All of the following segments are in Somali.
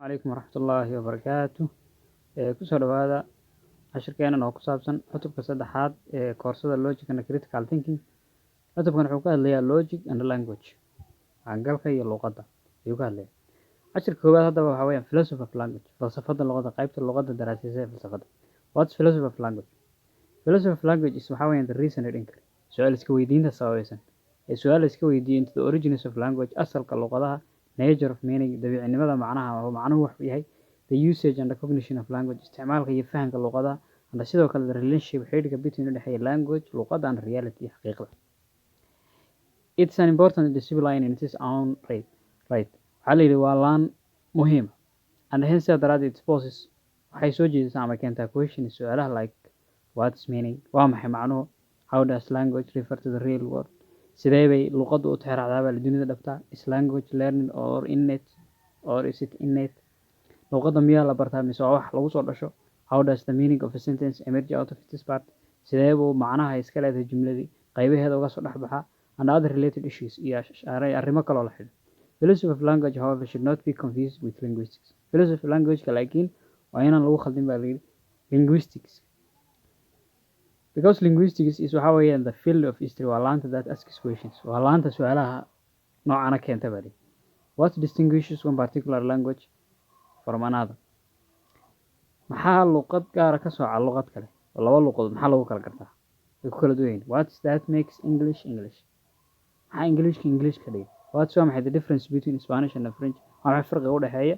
Calaykum waraxmatullaahi wabarakaatu. Kusoo dhawaada cashirkeenan oo ku saabsan cutubka saddexaad ee koorsada Logic and Critical Thinking. Cutubkan wuxuu ka hadlayaa logic and language, maangalka iyo luqadda ayuu ka hadlayaa. Cashirka koowaad haddaba waxaa weeyaan philosophy of language, falsafada luqadda, qaybta luqadda daraasaysa ee falsafada. What's philosophy of language? Philosophy of language is, waxaa weeyaan, the reasoned inquiry, su'aal iska weydiinta sababaysan ee su'aal iska weydiiyo, into the origins of language, asalka luqadaha, nature of meaning, dabiicinimada macnaha oo macnuhu wuxuu yahay, the usage and the cognition of language, isticmaalka iyo fahamka luqadaha, and sidoo kale the relationship, xidhiidhka, between, u dhexeeya, language, luqadda, and reality, xaqiiqda. It's an important discipline in its own right. Waxaa la yidhi waa laan muhiim, and hence, sidaa daraaddeed, it poses, waxay soo jeedisaa ama keentaa, questions, su'aalaha, like what's meaning, waa maxay macnuhu, how does language refer to the real world, sidee bay luqaddu u tixraacdaa baa dunida dhabtaa, is language learning or innate, or is it innate, luqadda miyaa la bartaa mise waa wax lagu soo dhasho, how does the meaning of a sentence emerge out of its part, sidee buu macnaha iska leedahay jumladii qaybaheeda uga soo dhex baxaa, and other related issues, iyo arrimo kaloo la xidhiidha. Philosophy of language, however, should not be confused with linguistics. Philosophy of language-ka laakiin waa inaan lagu khaldin baa la yidhi linguistics, because linguistics is, waxaa weeyaan, the field of history, waa laanta, that asks questions, waa laanta su'aalaha noocana keenta baa la yidhi. What distinguishes one particular language from another? Maxaa luqad gaara ka sooca luqad kale? Oo laba luqadood maxaa lagu kala gartaa, way ku kala duwan yihiin? What's that makes English English? Maxaa Englishka English ka dhigay? What's, waa maxay, the difference between Spanish and French? Waa maxay farqiga u dhexeeya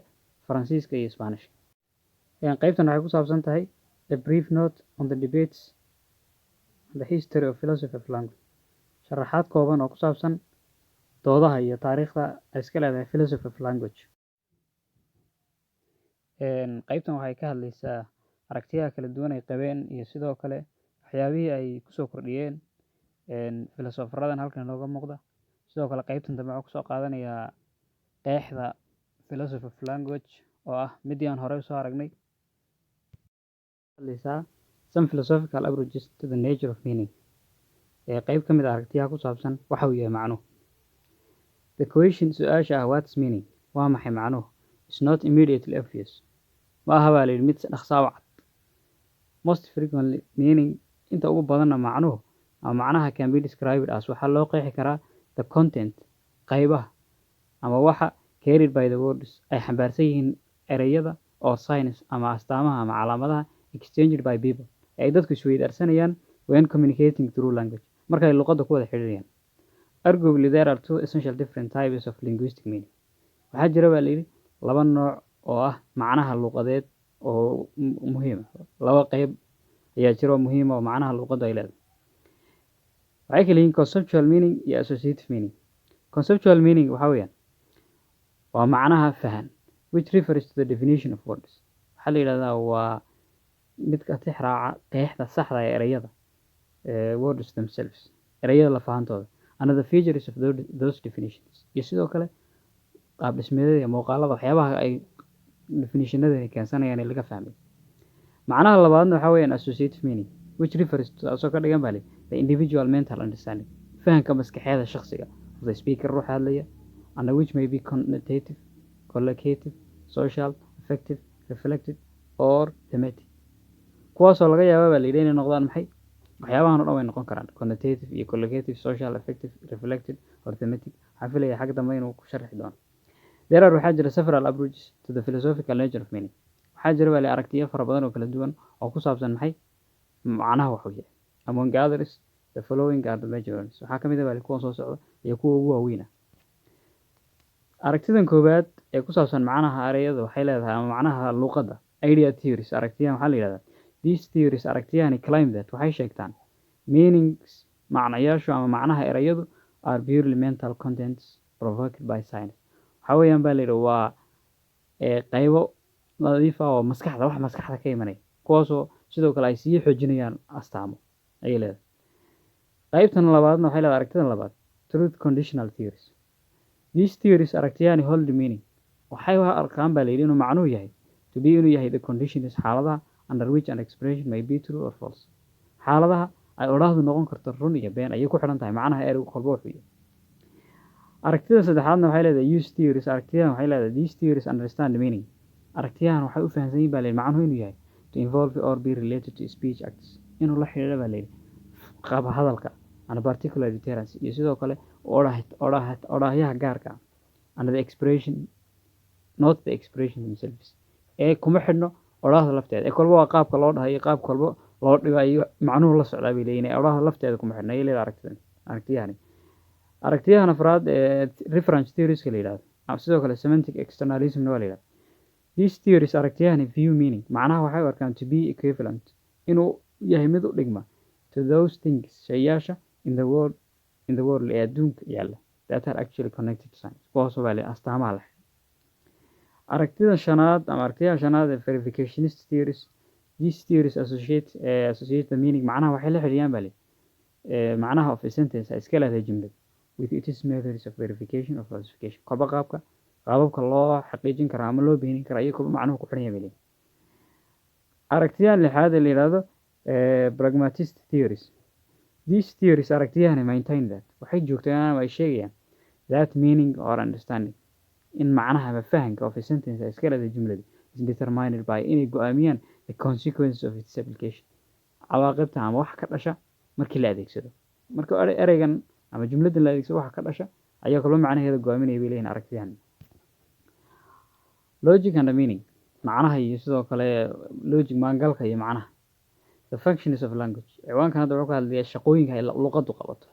Faransiiska iyo Spanish? Qaybtan waxay ku saabsan tahay a brief note on the debates on the history of philosophy of language, sharaxaad kooban oo ku saabsan doodaha iyo taariikhda ay iska leedahay philosophy of language. Qaybtan waxay ka hadlaysaa aragtiyaha kala duwan ay qabeen iyo sidoo kale waxyaabihii ay kusoo kordhiyeen filosofaradan halkan inooga muuqda. Sidoo kale qaybtan dambe waxaan kusoo qaadanayaa qeexda philosophy of language oo ah midii aan horey usoo aragnay. Hadlaysaa some philosophical approaches to the nature of meaning, ee qayb ka mid ah aragtiyaha ku saabsan waxa uu yahay macnuhu. The question, su-aasha ah, what's meaning, waa maxay macnuhu, is not immediately obvious, ma aha baa la yidhi mid si dhaqso u cad. Most frequently, meaning, inta ugu badanna macnuhu ama macnaha, can be described as, waxaa loo qeexi karaa, the content, qaybaha ama waxa, carried by the words, ay xambaarsan yihiin ereyada, or signs, ama astaamaha ama calaamadaha, exchanged by people, ee ay dadku isweydaarsanayaan, when communicating through language, marka ay luqadda ku wada xidhiidhayaan. Arguably, there are two essential different types of linguistic meaning. Waxaa jira baa la yidhi laba nooc oo ah macnaha luqadeed oo muhiim ah. Laba qayb ayaa jira oo muhiim ah oo macnaha luqaddu ay leedahay. Waxay kala yihiin conceptual meaning iyo associative meaning. Conceptual meaning waxaa weeyaan waa macnaha fahan, which refers to the definition of words. Waxaa la yidhahdaa waa midka tixraaca qeexda saxda ee ereyada, words themselves, ereyada lafahantooda, and the features of those definitions, iyo sidoo kale qaab dhismeedyada iyo muuqaalada waxyaabaha ay definitionadani keensanayaan ee laga fahmay. Macnaha labaadna waxaa weeyaan associative meaning, which refers to, taasoo ka dhigan baa le, the individual mental understanding, fahamka maskaxeeda shakhsiga, of the speaker, ruuxa hadlaya, and which may be connotative, collocative, social, affective, reflected or thematic, kuwaasoo laga yaaba baa la yidhi inay noqdaan maxay? Waxyaabahan oo dhan way noqon karaan, connotative iyo collocative, social, affective, reflected or thematic. Waxaan filaya xag dambe inuu ku sharxi doono. There are, waxaa jira, several approaches to the philosophical nature of meaning. Waxaa jira baa la aragtiyo fara badan oo kala duwan oo ku saabsan maxay macnaha waxuu yahay. Among others, the following are the major ones. Waxaa ka mid ah baa kuwan soo socda iyo kuwa ugu waaweyn ah. Aragtidan koowaad ee ku saabsan macnaha ereyada waxay leedahay, ama macnaha luqadda, idea theories. Aragtiyahan waxaa la yidhahdaa, these theories, aragtiyahani, claim that, waxay sheegtaan, meanings, macnayaashu ama macnaha ereyadu, are purely mental contents provoked by signs. Waxaa weeyaan baa la yidhi waa qaybo nadiif ah oo maskaxda, wax maskaxda ka imanaya, kuwaasoo sidoo kale ay sii xoojinayaan astaamo ayay leedahay. Qaybtan labaadna waxay leedahay, aragtidan labaad, truth conditional theories. These theories, aragtiyahani, hold meaning, waxay u arkaan baa la yidhi inuu macnuhu yahay, to be, inuu yahay, the conditions, xaaladaha, under which an expression may be true or false, xaaladaha ay odhaahdu noqon karto run iyo been ayay ku xidhan tahay macnaha ereygu kolba wuxuu yahay. Aragtida saddexaadna waxay leedahay use theories. Aragtiyadan waxay leedahay, these theories understand meaning Aragtiyahan waxay u fahansan yihiin, baa la yidhi, macnuhu inuu yahay to involve or be related to speech acts, inuu la xiriiro, baa la yidhi, qaab hadalka, and particular utterance, iyo sidoo kale odhaahyaha gaarka ah, and the expression, not the expression themselves, ee kuma xidhno odhaahda lafteeda, ee kolba waa qaabka loo dhahayo, qaabka kolba loo dhigayo macnuhu la socdaa, bay leeyihin. Ee odhaahda lafteeda kuma xidhno ayay leedahay aragtidan. Aragtiyahani, aragtiyahan afraad ee reference theories-ka la yidhahdo, ama sidoo kale semantic externalism waa la yidhahdo. These theories, aragtiyahani, view meaning, macnaha, waxay u arkaan to be equivalent, inuu yahay mid u dhigma, to those things, shayaasha, in the world, ee adduunka yaalla, that are actually connected to signs, kuwaasoo, baa la yidhi, astaamaha leh. Aragtida shanaad ama aragtiyaha shanaad ee verificationist theories. These theories associate the meaning, macnaha waxay la xidhiidhiyaan, baa la yidhi, macnaha of a sentence, ay iska leedahay jumlad, with its methods of verification or falsification. Kolba qaabka, qaababka loo xaqiijin karo ama loo beenin karo ayay kolba macnuhu ku xidhan yahay, bay leeyihin. Aragtiyahan lixaad ee la yidhaahdo pragmatist theories. These theories, aragtiyahani, maintain that, waxay joogtaan ama ay sheegayaan, that meaning or understanding, in macnaha ama fahanka, of a sentence, ay iska leedahay jumladi, is determined by, inay go'aamiyaan, the consequences of its application, cawaaqibta ama wax ka dhasha markii la adeegsado. Marka ereygan ama jumladan la adeegsado, waxa ka dhasha ayaa kaloo macnaheeda go'aaminaya, bay leeyihin aragtiyahan. Logic and the meaning, macnaha iyo sidoo kale logic, maangalka iyo macnaha. The functions of language. Ciwaankan hadda wuxuu ka hadlayaa shaqooyinka ay luqaddu qabato.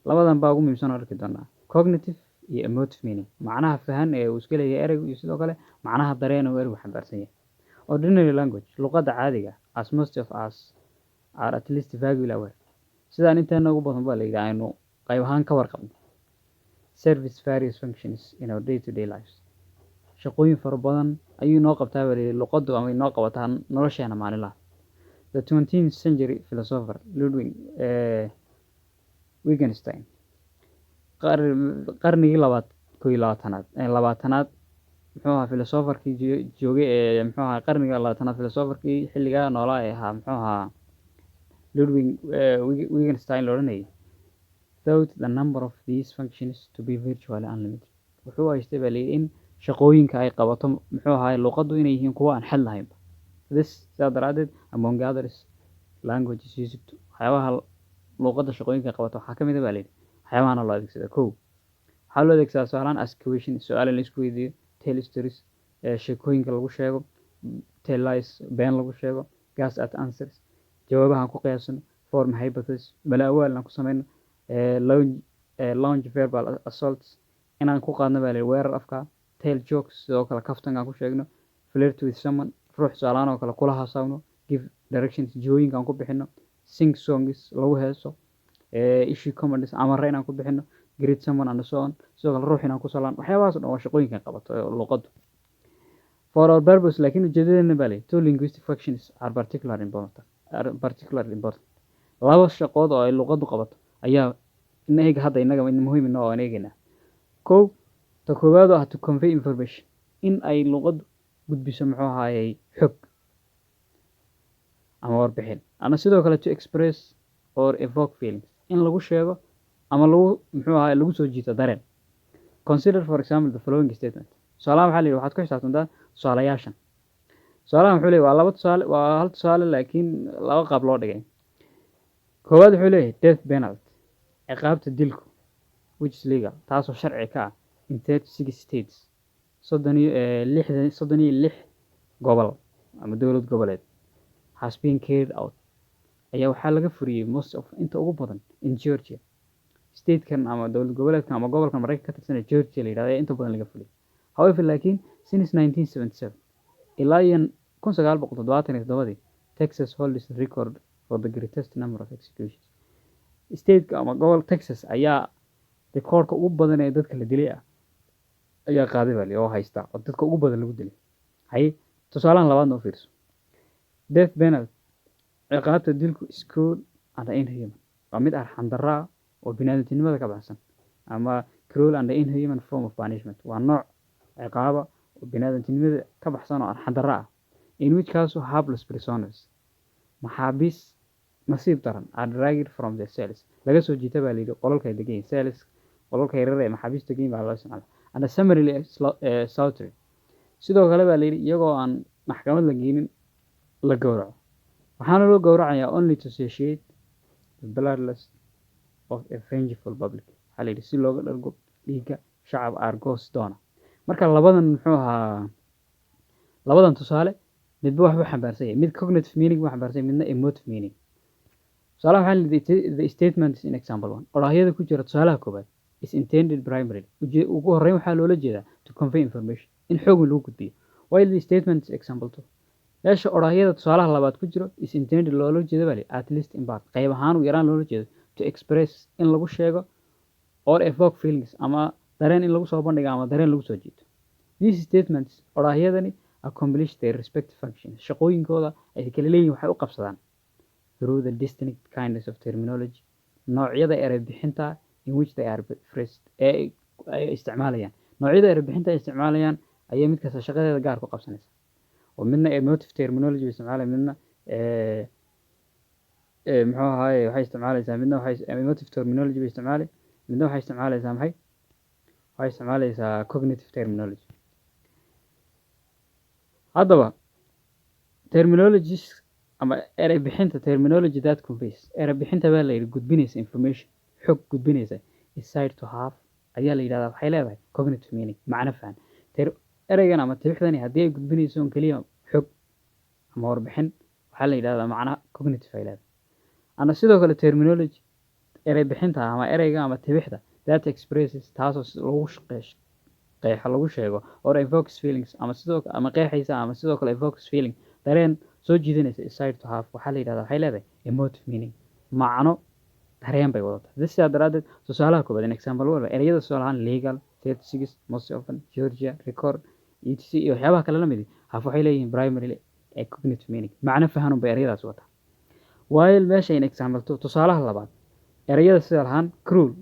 Labadan baa ugu muhiimsan oo arki doonaa: cognitive iyo emotive meaning, macnaha fahan ee uu iska leeyahay ereygu iyo sidoo kale macnaha dareen uu ereygu xambaarsan yahay. Ordinary language, luqadda caadiga, as most of us are at least vaguely aware, sidaan inteena ugu badan, baa la yidhi, aynu qayb ahaan ka warqabno, serves various functions in our day to day lives, shaqooyin fara badan ayuu inoo qabtaa, baa la yidhi, luqaddu ama inoo qabataa nolosheena maalinlaha. The 20th century philosopher Ludwig Wittgenstein, qarnigii labaad 21aad, 20aad, muxuu ahaa, philosopherkii joogay ee, muxuu ahaa, qarniga 20aad philosopherkii xilligaa noolaa ee ahaa, muxuu ahaa, Ludwig Wittgenstein la odhanayay, thought the number of these functions to be virtually unlimited. Wuxuu haystay, baa layidhi, in shaqooyinka ay qabato, muxuu ahaay, luqaddu inay yihiin kuwo aan xad lahaynba. This, sidaa daraaddeed, among others, language is used to, waxyaabaha luqadda shaqooyinka ay qabato waxaa ka mid ah, baa layidhi, waxyaabahana loo adeegsada. Kow, waxaa loo adeegsadaa tusaalahaan ask question, su'aal in la isku weydiiyo, tell stories, sheekooyinka lagu sheego, tell lies, been lagu sheego, guess at answers, jawaabahan ku qiyaasano, form hypothesis, mala awaal aan ku sameyno, launch verbal assaults, inaan ku qaadno, baa layidhi, weerar afka, tell jokes, sidoo kale kaftanka aan ku sheegno, flirt with someone, ruux tusaalahaan oo kale kula hasaawno, give directions, jihooyinka aan ku bixino, sing songs, lagu heeso, issue commands, amarre inaan ku bixino, greet someone and so on, sidoo kale ruux inaan ku salaan. Waxyaabahaas oo dhan waa shaqooyinkan qabato ee luqaddu. For our purpose, laakiin ujeedadeena, baa layidhi, two linguistic functions are particularly important. Laba shaqood oo ay luqaddu qabato ayaa inaga hadda inaga muhiim inoo aan eegaynaa. Kow, ta koowaad oo ah to convey information, in ay luqaddu gudbiso, muxuu ahaayey, xog ama warbixin, ama sidoo kale to express or evoke feelings, in lagu sheego ama lagu, muxuu ahaay, lagu soo jiito dareen. Consider, for example, the following statement. Tusaalahan waxaa la yidhi waxaad ku xisaabtantaa tusaalayaashan. Tusaalahan wuxuu leeyahay, waa laba tusaale, waa hal tusaale laakiin laba qaab loo dhigay. Koowaad wuxuu leeyahay: death penalty, ciqaabta dilku, which is legal, taasoo sharci ka ah, in 36 states, soddon iyo lixdan, 36 gobol ama dowlad goboleed, has been carried out, ayaa waxaa laga furiyey, most of, inta ugu badan, in Georgia. Statekan ama dowlad goboleedkan ama gobolkan Mareykanka ka tirsan ee Georgia la yidhahdo ayaa inta badan laga fuliyey. However, laakiin, since 1977, ilaa iyo 1977dii, Texas holds the record for the greatest number of executions. Stateka ama gobol Texas ayaa rikoorka ugu badan ee dadka la dilay ah ayaa qaaday, baa la oo haysta oo dadka ugu badan lagu dilay. Haye, tusaalahan labaadna u fiirso. Death penalty, ciqaabta dilku, is cruel and inhuman, waa mid arxan darro ah oo bini'aadantinimada ka baxsan, ama cruel and inhuman form of punishment, waa nooc ciqaaba oo bini'aadantinimada ka baxsan oo arxan darro ah, in which, kaasoo, hapless prisoners, maxaabiis nasiib daran, are dragged from their cells, laga soo jiita, baa la yidhi, qolalka ay degan yihiin, cells, qolalka yaryar ee maxaabiista degan yihiin baa loo isticmaala, and summarily slaughtered. Sidoo kale baa la yidhi iyagoo aan maxkamad la geynin la gowraco. Waxaana loo gowracayaa only to satiate the bloodlust of a vengeful public. Waxaa la yidhi si looga dhargo dhiigga shacab aargoos doona. Marka labadan, muxuu ahaa, labadan tusaale midba waxbuu xambaarsan yahay. Mid cognitive meaning buu xambaarsan yahay, midna emotive meaning. Tusaalaha waxaa la yidhi the statement in example one, odhaahyada ku jira tusaalaha koowaad, is intended primarily, ugu horreyn waxaa loola jeedaa, to convey information, in xog lagu gudbiyo, while the statement is example two, meesha odhaahyada tusaalaha labaad ku jiro, is intended, loola jeedo baa la yidhi, at least in part, qayb ahaan ugu yaraan loola jeedo, to express, in lagu sheego, or evoke feelings, ama dareen in lagu soo bandhigo ama dareen lagu soo jiito. These statements, odhaahyadani, accomplish their respective functions, shaqooyinkooda ay kala leeyihiin waxay u qabsadaan, through the distinct kinds of terminology, noocyada erey bixinta, in which they are phrased, ee ay isticmaalayaan. Noocyada erey bixinta ay isticmaalayaan ayaa mid kasta shaqadeeda gaar ku qabsanaysa, oo midna emotive terminology bay isticmaalaya, midna muxuu ahaaye waxay isticmaalaysaa, midna waxay emotive terminology bay isticmaali, midna waxay isticmaalaysaa maxay? Waxay isticmaalaysaa cognitive terminology. Haddaba terminologies ama erey bixinta, terminology that conveys, erey bixinta baa la yidhi gudbinaysa information, xog gudbinaysa, is said to have, ayaa la yidhahdaa waxay leedahay, cognitive meaning, macno fahan. Ereygan ama tibixdani haddii ay gudbinayso on keliya xog ama warbixin, waxaa la yidhahdaa macna cognitive ay leedahay. Ana sidoo kale terminology, erey bixinta ama ereyga ama tibixda, that expresses, taasoo si lagu qeexo, lagu sheego, or evokes feelings, ama sidoo ama qeexaysa ama sidoo kale evokes feeling, dareen soo jiidanaysa, is said to have, waxaa la yidhahdaa waxay leedahay, emotive meaning, macno dareen bay wadataa. Sidaa daraaddeed tusaalaha koowaad, in example walba, ereyada tusaale ahaan legal, 36, most often, Georgia, record, etc iyo waxyaabaha kale la mid have, waxay leeyihiin, primarily a cognitive meaning, macno fahan bay ereyadaas wataa, while meesha in example two, tusaalaha labaad, ereyada sida lahaan cruel,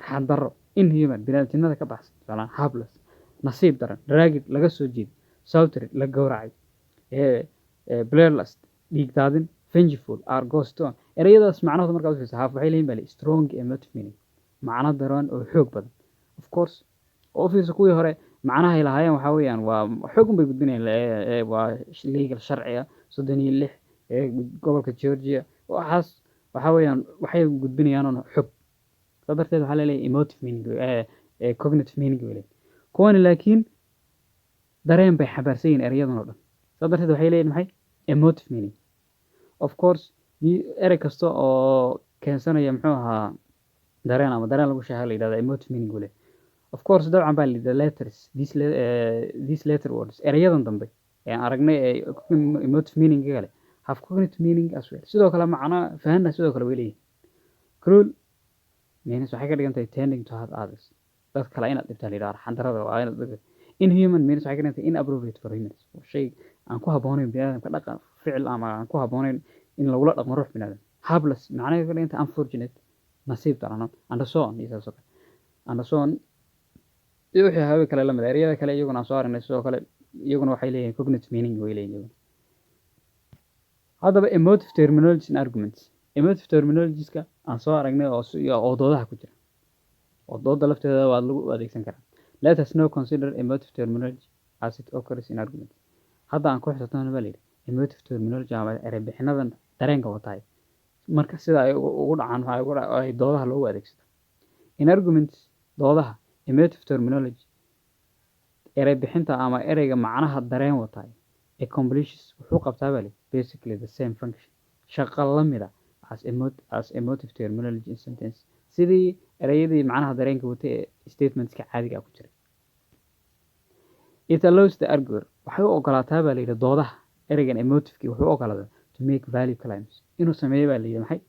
xandarro, inhuman, bini'aadamnimada ka baxsan, tusaale ahaan hapless, nasiib daran, dragged, laga soo jeedo, slaughtered, la gowracay, bloodlust, dhiig daadin, vengeful, aargooston, ereyadaas macnahooda markaad u fiirso, have, waxay leeyihin baa strong emotive meaning, macno daran oo xoog badan. Of course, oo u fiirso kuwii hore macnahay lahaayeen waxaa weeyaan waa xoog un bay gudbinayaan. Waa legal, sharciga, 36, gobolka Georgia, waxaas waxaa weeyaan waxay gudbinayaan un xog. Saa darteed waxaa laleeyahay emotive meaning, cognitive meaning bay leeyihin kuwani, laakiin dareen bay xambaarsan yihiin erayadan oo dhan. Saa darteed waxay leeyihin maxay? Emotive meaning. Of course, erey kasta oo keensanaya, muxuu ahaa, dareen ama dareen lagu sheega la yidhahda emotive meaning buu leeyahay. Of course, dabcan baa la yidhahda letters these letter words, erayadan dambe ee aan aragnay ee emotive meaning kale, have cognitive meaning as well, sidoo kale macno fahanna sidoo kale way leeyihin. Cruel means, waxay ka dhigan tahay, tending to hurt others, dad kale inaad dhibtaa la yidhahda, arxandarrada waa inaad dadka. Inhuman means, waxay ka dhigan tahay, inappropriate for humans, waa shay aan ku habboonayn bini'aadamka, dhaqan, ficil ama aan ku habboonayn in lagula dhaqmo ruux bini'aadam. Hapless macnaheedu ka dhigan tahay unfortunate, nasiib darano, and so on, iyo saas oo kale, and so on, iyo wixii hawe kale la mid ah. Ereyada kale iyaguna aan soo aragnay sidoo kale iyaguna waxay leeyihiin cognitive meaning way leeyihiin iyaguna. Haddaba emotive terminologies and arguments, emotive terminologieska aan soo aragnay oo oo doodaha ku jira, oo dooda lafteeda waa lagu adeegsan karaa. Let us now consider emotive terminology as it occurs in arguments. Hadda aan ku xisabtano baa layidhi emotive terminology ama erey bixinadan dareenka wataay marka sida ay ugu dhacaan, waxay ugu ay doodaha loogu adeegsado. In arguments, doodaha, emotive terminology, erey bixinta ama ereyga macnaha dareen wataay, accomplishes, wuxuu qabtaa baa layidhi, basically the same function, shaqo la mid ah, as emotive terminology in sentence, sidii ereyadii macnaha dareenka watay ee statementska caadiga ah ku jiray. It allows the arguer, waxay u ogolaataa baa layidhi doodaha, ereygan emotiveki wuxuu u ogolaadaa, to make value claims, inuu sameeyo baa layidhi maxay?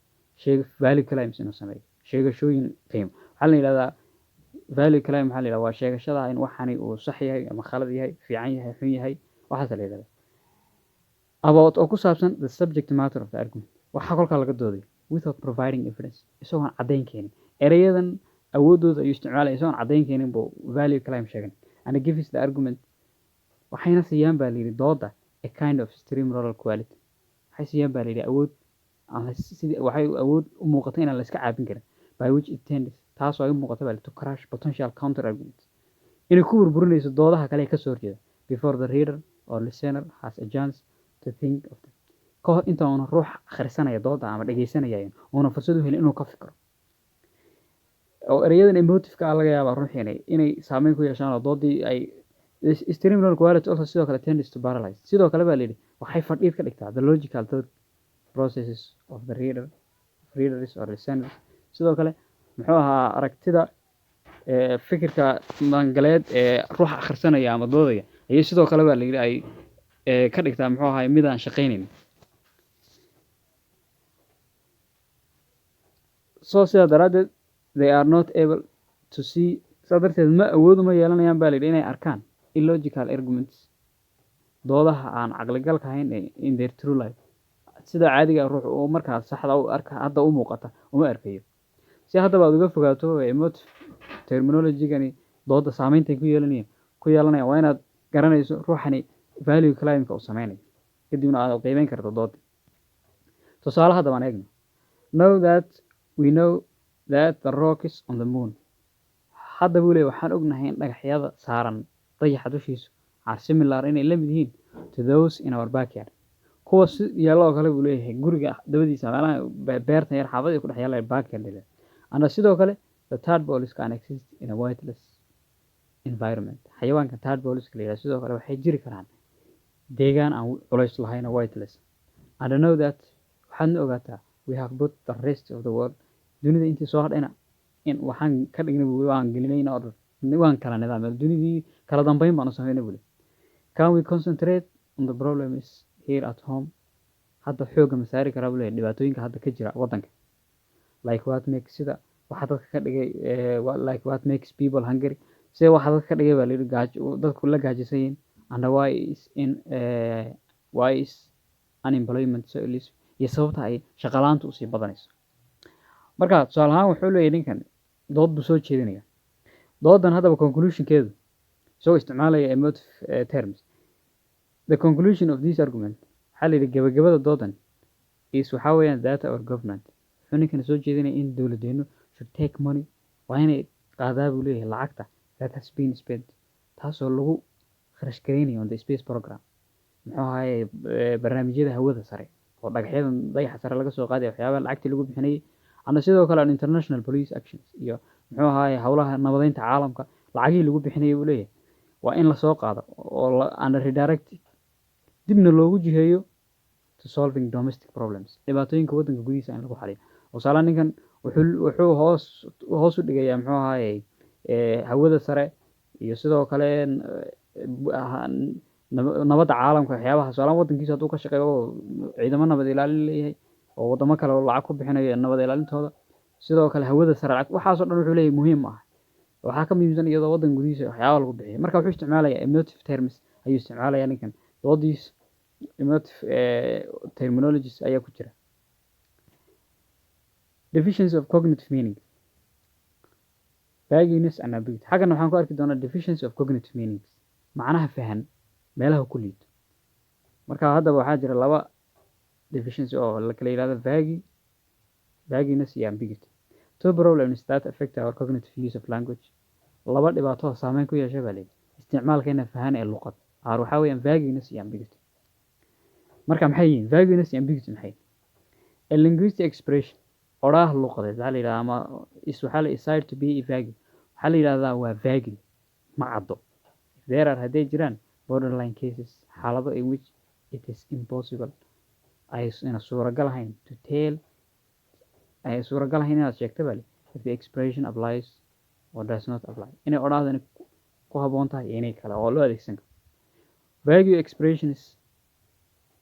Sheeg value claims inuu sameeyo, sheegashooyin qiimo. Waxaa la yidhahdaa value claim, waxaa la yidhahdaa waa sheegashada in waxani uu sax yahay ama khalad yahay, fiican yahay, xun yahay, waxaasa la yidhahdaa, about, oo ku saabsan, the subject matter of the argument, waxaa kolkaa laga doodayo, without providing evidence, isagoon caddayn keenin. Ereyadan awooddooda ayuu isticmaalaya, isagoon caddayn keenin buu value claim sheegan. And gives the argument, waxayna siiyaan baa layidhi dooda, a kind of steamroller quality, waxay siiyaan baa layidhi awood aan sidii waxay awood u muuqata inaan la iska caabin karin, by which it tends, taasoo ay u muuqata baa to crush potential counter arguments, inay ku burburinayso doodaha kale ee kasoo horjeeda. before the reader or listener has a chance to think of them, ka hor inta uuna ruux akhrisanaya dooda ama dhegeysanaya uuna fursad u helin inuu ka fikro. Oo ereyadan emotive-ka ah laga yaabaa ruuxii inay saameyn ku yeeshaan oo doodii ay. This streamline quality also, sidoo kale, tends to paralyze, sidoo kale baa layidhi waxay fadhiid ka dhigtaa, the logical thought processes of the readers or listeners. Sidoo kale, muxuu ahaa, aragtida fikirka maangaleed ee ruuxa akhrisanaya ama doodaya ayay sidoo kale baa layidhi ay ka dhigtaa, muxuu ahaa, mid aan shaqaynayn. So sidaa daraaddeed they are not able to see, sidaa darteed ma awood uma yeelanayaan baa layidhi inay arkaan illogical arguments, doodaha aan caqligalka ahayn ee in their true life, sida caadiga ah ruux uu markaa saxda u arka hadda u muuqata uma arkayo. Si haddaba aad uga fogaato emotive terminology-gani dooda saameynta ku yeelanayaan, waa inaad garanayso ruuxani value claim-ka uu sameynayo, kadibna aad qiimeyn karto dooda. Tusaale haddaba aan eegno. Know that we know that the rocks on the moon, hadda buu leeyahay waxaan ognahay in dhagaxyada saaran dayaxa dushiisu, are similar, inay la mid yihiin, to those in our backyard, kuwa si yaalla oo kale buu leeyahay guriga dabadiisa, meelaha beerta yar xaafadda ku dhex yaalla backyard la. And sidoo kale the tadpoles can exist in a weightless environment, xayawaanka tadpoles la yidhaahdo sidoo kale waxay jiri karaan deegaan aan culays lahayn oo weightless. And know that, waxaadna ogaataa, we have put the rest of the world, dunida intii soo hadhayna in waxaan ka dhignay buu, waan gelinay in order, waan kala nidaamay dunidii, kala dambeyn baan u sameynay buu. Can we concentrate on the problems here at home? Hadda xoogga ma saari karaa buu leeyahay dhibaatooyinka hadda ka jira waddanka, like what makes, sida waxa dadka ka dhigay, like what makes people hungry, sida waxa dadka ka dhigay baa la yidhi gaajo, dadku la gaajisan yihiin, and why is unemployment so elusive, iyo sababta ay shaqo la'aantu usii badanayso. Marka tusaale ahaan wuxuu leeyahay ninkan dood buu soo jeedinaya. Doodan haddaba conclusionkeedu, isagoo isticmaalaya emotive terms, the conclusion of this argument, waxaa la yidhi gabagabada doodan, is, waxaa weeyaan, that our government, wuxuu ninkan soo jeedinaya in dowladeennu, should take money, waa inay qaadaa buu leeyahay lacagta, that has been spent, taasoo lagu kharash gareynayo, on the space program, muxuu ahaye, barnaamijyada hawada sare oo dhagaxyada dayaxa sare laga soo qaadaya, waxyaabaha lacagtii lagu bixinayay, ama sidoo kale on international police actions, iyo muxuu ahaye howlaha nabadeynta caalamka lacagihii lagu bixinayay buu leeyahay waa in lasoo qaado oo and redirect, dibna loogu jiheeyo, to solving domestic problems, dhibaatooyinka waddanka gudihiisa in lagu xaliyo. Tusaale, ninkan wuxuu hoos u dhigayaa, muxuu ahaye, hawada sare iyo sidoo kale nabadda caalamka waxyaabaha. Tusaale, waddankiisa hadduu ka shaqeeyo oo ciidamo nabad ilaalin leeyahay oo waddamo kale oo lacag ku bixinayo nabad ilaalintooda, sidoo kale hawada sare lacag, waxaasoo dhan wuxuu leeyahay muhiim ma ah, waxaa ka muhiimsan iyadoo waddan gudihiisa waxyaaba lagu bixiyo. Marka wuxuu isticmaalayaa emotive terms ayuu isticmaalayaa ninkan doodiis, emotive terminologies ayaa ku jira. Deficiency of cognitive meaning, vagueness and ambiguity. Xaggan waxaan ku arki doonaa deficiency of cognitive meanings, macnaha fahan meelaha ku liito. Marka haddaba waxaa jira laba deficiency oo la kala yidhahdo vagueness iyo ambiguity. Two problems that affect our cognitive use of language, laba dhibaato oo saameyn ku yeesha baa layidhi isticmaalkeena fahan ee luqad, are, waxaa weeyaan, vagueness iyo ambiguity. Marka maxay yihiin vagueness iyo ambiguity? Maxay a linguistic expression, oraah luqadeed waxaa la yidhahdaa ama is, waxaa la is said to be vague, waxaa la yidhahdaa waa vague, ma caddo, if there are, hadday jiraan, borderline cases, xaalado, in which it is impossible, ay ina suuragal ahayn, to tell, ay suuragal ahayn inaad sheegto baa if the expression applies or does not apply, inay odhaahdani ku habboon tahay iyo inay kale oo loo adeegsan karo. Vague expressions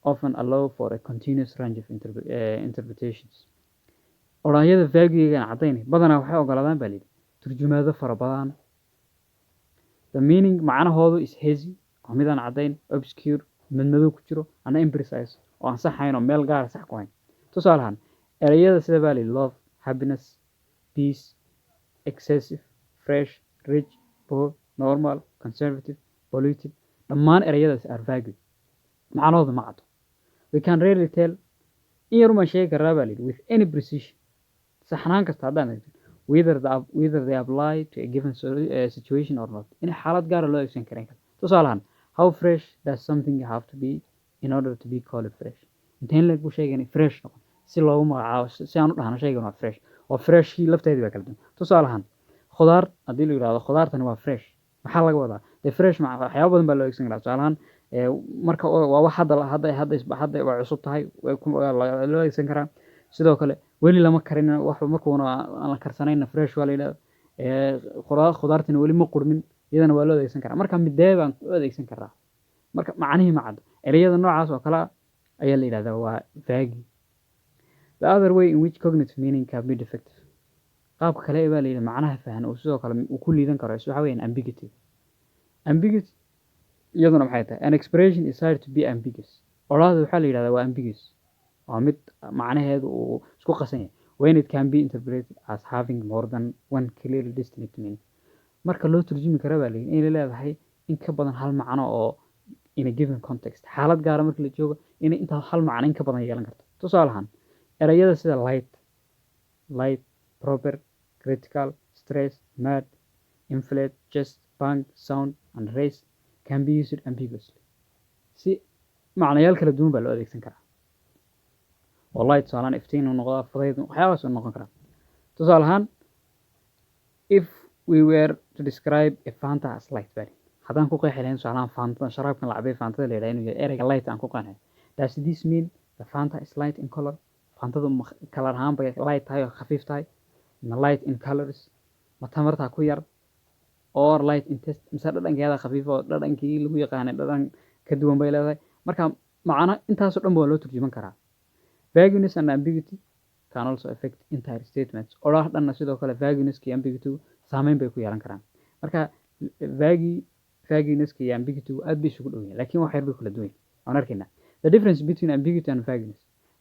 often allow for a continuous range of interpretations. Odhaahyada vague-gan caddayn badanaa waxay ogolaadaan baa layidhi turjumaado fara badan. The meaning, macnahoodu, is hazy, waa mid aan caddayn, obscure, madmadow ku jiro, and imprecise, oo aan sax ahayn oo meel gaara sax ku hayn. Tusaale ahaan ereyada sida baa layidhi love, happiness, peace, excessive, fresh, rich, poor, normal, conservative, polluted, dhammaan ereyadaas are vague, macnahoodu ma caddo. We can rarely tell, in yar umaan sheegi karaa baa layidhi, with any precision, saxnaan kasta haddaan eegto, whether they apply to a given situation or not, in xaalad gaara loo adeegsan karin karo. Tusaale ahaan How fresh does something have to be in order to be called fresh? Inteen leeg buu shaygani fresh noqon si loogu magacaabo, si aan u dhahno shaygan waa fresh? Oo freshkii lafteedii baa kala duwan. Tusaale ahaan, khudaar haddii la yidhahdo khudaartani waa fresh, maxaa laga wadaa? Dee fresh waxyaabo badan baa loo adeegsan karaa. Tusaale ahaan, marka waa wax hadda waa cusub tahay, waa loo adeegsan karaa. Sidoo kale weli lama karin, wax markuuna aan la karsanayna fresh waa la yidhahdaa. Khudaartani weli ma qurmin, iyadana waa loo adeegsan karaa. Marka midee baan u adeegsan karaa? Marka macnihii ma caddo. Ereyada noocaas oo kale ah ayaa la yidhahdaa waa vague. The other way in which cognitive meaning can be defective, qaabka kale ee baa la yidhi macnaha fahan uu sidoo kale uu ku liidan karo, waxa weeyaan ambiguity. Ambiguity iyaduna maxay tahay? An expression is said to be ambiguous, odhaahda waxaa la yidhahdaa waa ambiguous, waa mid macnaheedu uu isku qasan yahay, when it can be interpreted as having more than one clearly distinct meaning, marka loo turjumi kara baa la yidhi inay leedahay in ka badan hal macno oo in a given context, xaalad gaara marka la joogo, inay intaa hal macno in ka badan yeelan karto. Tusaale ahaan, erayada sida light, proper, critical, stress, mad, inflate, chest, bang, sound and race can be used ambiguously. Si macnayaal kala duwan baa loo adeegsan karaa. Oo light tusaale ahaan iftiin uu noqdaa, fudayd, waxyaabahaas uu noqon karaa. Tusaale ahaan, if we were to describe a Fanta as light bari, haddaan ku qeexi lahayn tusaale ahaan Fanta, sharaabkan la cabay Fantada la yidhaha, inuu yahay ereyga light aan ku qeexay, does this mean the Fanta is light in color? Fantadu ma color ahaan bay light tahay oo khafiif tahay? Ma light in calories, ma tamartaa ku yar? Or light in taste, mise dhadhankeeda khafiif oo dhadhankii lagu yaqaanay dhadhan ka duwan bay leedahay? Marka macno intaasoo dhan waa loo turjuman karaa. Vagueness and ambiguity can also affect entire statements. Odhaah dhanna sidoo kale vagueness iyo ambiguity saameyn bay ku yeelan karaan. Marka vagueness iyo ambiguity aad bay isugu dhow yihiin, laakiin wax yar bay kala duwan yihiin, waan arkaynaa. The difference between ambiguity and vagueness,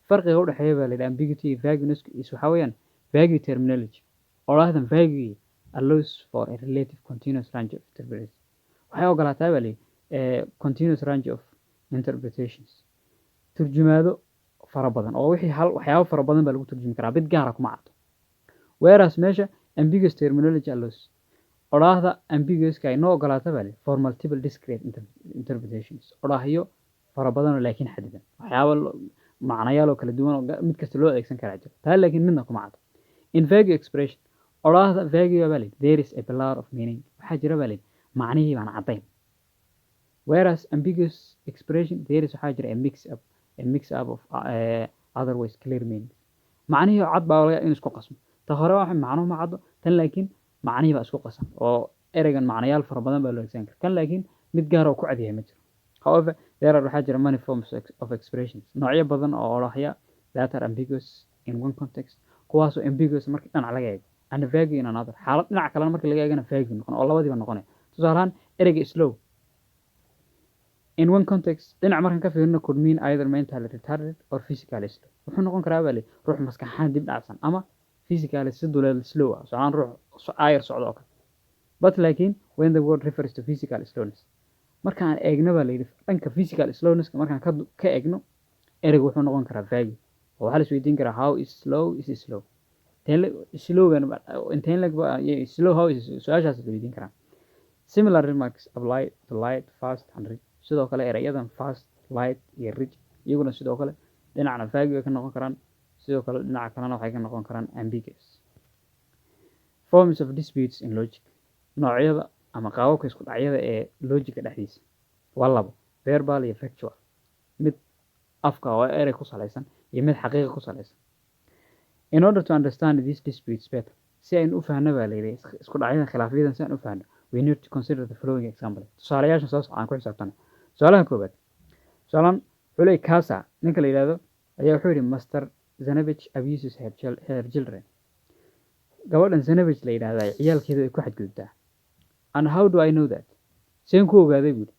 farqiga u dhexeeya baa la yidhaha ambiguity iyo vagueness is, waxaa weeyaan, vague terminology, odhaahdan vague, allows for a relative continuous range of interpretations, waxay ogolaataa baa la yidhi continuous range of interpretations, turjumaado fara badan oo wixii hal waxyaabo fara badan baa lagu turjumi karaa, mid gaara kuma caddo. Whereas meesha ambiguous terminology allows, odhaahda ambiguouska ay noo ogolaata baa la yidhi for multiple discrete interpretations, odhaahyo fara badan oo laakiin xadidan, waxyaabo macnayaal oo kala duwan oo mid kasta loo adeegsan karaa jiro taa, laakiin midna kuma caddo. In vague expression, odhaahda vague baa la yidhi, there is a blur of meaning, waxaa jira baa la yidhi macnihii baan caddayn. Whereas ambiguous expression, there is, waxaa jira a mix up of otherwise clear meanings, macnihii oo cad baa laga in isku qasmo. Ta hore waxa macnuhu ma caddo, tan laakiin macnihii baa isku qasan oo ereygan macnayaal fara badan baa loo adeegsan karaa, kan laakiin mid gaar oo ku cad yahay ma jiro. However, there are, waxaa jira, many forms of expressions, noocyo badan oo odhaahya, that are ambiguous in one context, kuwaasoo ambiguous marka dhinac laga eego, and vague in another, xaalad dhinac kalena marka laga eegana vague noqon oo labadiiba noqonaya. Tusaale ahaan, ereyga slow in one context, dhinac markaan ka fiirino, could mean either mentally retarded or physically slow. Wuxuu noqon karaa baa ruux maskax ahaan dib dhacsan ama physically si duleed slow ah, socdaan ruux aayar socdo oo kale. But laakiin when the word refers to physical slowness, markaan eegno baa la yidhi dhanka physical slownesska markaan ka eegno, ereygu wuxuu noqon karaa vague oo waxaa la isweydiin karaa, how is slow is slow? Slowgan inteen leg slow, how is, su-aashaas la weydiin karaa. Similar remarks apply to light, fast and rich. Sidoo kale erayadan fast, light iyo rich iyaguna sidoo kale dhinacna vague way ka noqon karaan, sidoo kale dhinaca kalena waxay ka noqon karaan ambiguous. Forms of disputes in logic, noocyada ama qaababka isku dhacyada ee logica dhexdiisa waa labo: verbal iyo factual, mid afka oo erey ku salaysan iyo mid xaqiiqa ku salaysan. In order to understand these disputes better, si aynu u fahanno baa la yidhi isku dhacyadan, khilaafyadan si aan u fahanno, we need to consider the following example, tusaalayaashan soo socda aan ku xisaabtano. Tusaalaha koowaad, tusaalahan wuxuu leeyahy Kasa, ninka la yidhahdo ayaa wuxuu yidhi Master Zanavich abuses her children, gabadhan Zanavich la yidhahdaa ciyaalkeedu ay ku xadgudubtaa. And how do I know that? Seen ku ogaaday buu yidhi?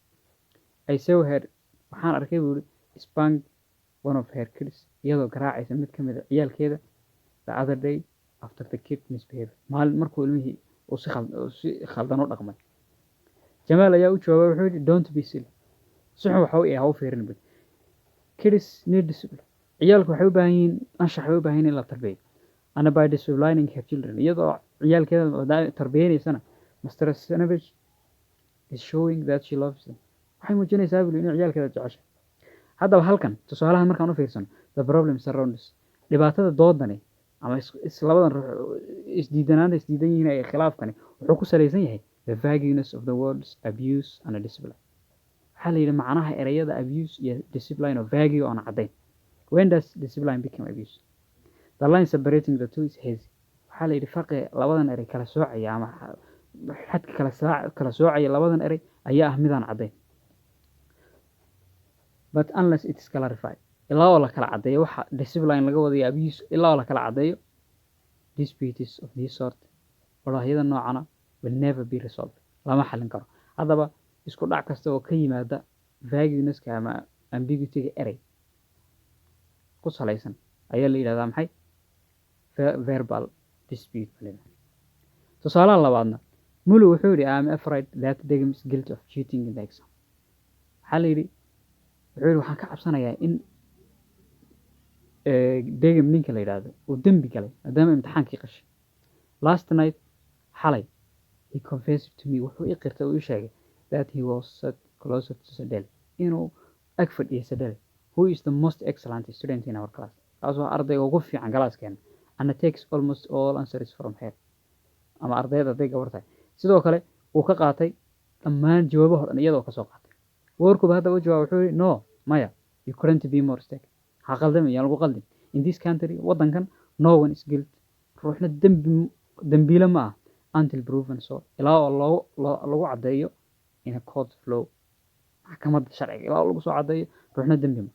I saw her, waxaan arkay buu yidhi, spank one of her kids, iyadoo garaacaysa mid ka mid a ciyaalkeeda, the other day after the kid misbehaved, maalin markuu ilmihii uu si khaldan u dhaqmay. Jamaal ayaa u jawaabay, wuxuu yidhi, "Don't be silly," si xun waxa u ha u fiirin buu. Kids need discipline, ciyaalku waxay u baahan yihiin anshax, bay u baahan yihiin in la tarbiyeeyo. And by disciplining her children, iyadoo ciyaalkeeda tarbiyenaysana, Master Sanovich is showing that she loves them, Waxay muujinaysaa buu inay ciyaalkeeda jeceshahay. Haddaba halkan tusaalahan markaan u fiirsano, the problem surrounds, dhibaatada doodani ama labadan ruux isdiidanaanta isdiidan yihiin ee khilaafkani wuxuu ku salaysan yahay the vagueness of the words abuse and discipline. Waxaa la yidhi macnaha ereyada abuse iyo discipline oo vague oo aan caddayn. When does discipline become abuse? The line separating the two is hazy. Waxaa la yidhi farqiga labadan erey kala soocaya ama xadka kala soocaya labadan erey ayaa ah midaan caddayn. But unless it is clarified, ilaa oo la kala caddeeyo waxa discipline laga wadayo, abuse ilaa oo la kala caddeeyo, disputes of this sort, odhaahyada noocana, will never be resolved, lama xallin karo. Haddaba isku dhac kasta oo ka yimaada vagueness-ka ama ambiguity-ga erey ku salaysan ayaa la yidhahdaa maxay? Verbal dispute baa la yidhahdaa. Tusaalaha labaadna, Mulu wuxuu yidhi, "I am afraid that Degem is guilty of cheating in the exam." Waxaa la yidhi, wuxuu yidhi, waxaan ka cabsanayaa in Degem ninka la yidhaahdo uu dembi galay maadaama imtixaankii qashay. Last night, xalay, he confessed to me, wuxuu ii qirtay oo ii sheegay, that he was sat closer to Sadele, inuu ag fadhiyay Sadele, who is the most excellent student in our class, kaasoo ardayga ugu fiican galaaskeena, and takes almost all answers from her, ama ardayda hadday gabar tahay sidoo kale uu ka qaatay dhammaan jawaabaha dhan iyadoo kasoo qaatay. Workuba hadda u jawaab wuxuu yidhi, "No, maya, you couldn't be more mistaken." Ha qaldami, yaan lagu qaldin. In this country, waddankan, no one is guilty, ruuxna dembi dembiile ma ah, until proven so, ilaa oo lagu caddeeyo, in a court of law, maxkamadda sharciga ilaa oo lagu soo caddeeyo, ruuxna dembi ma.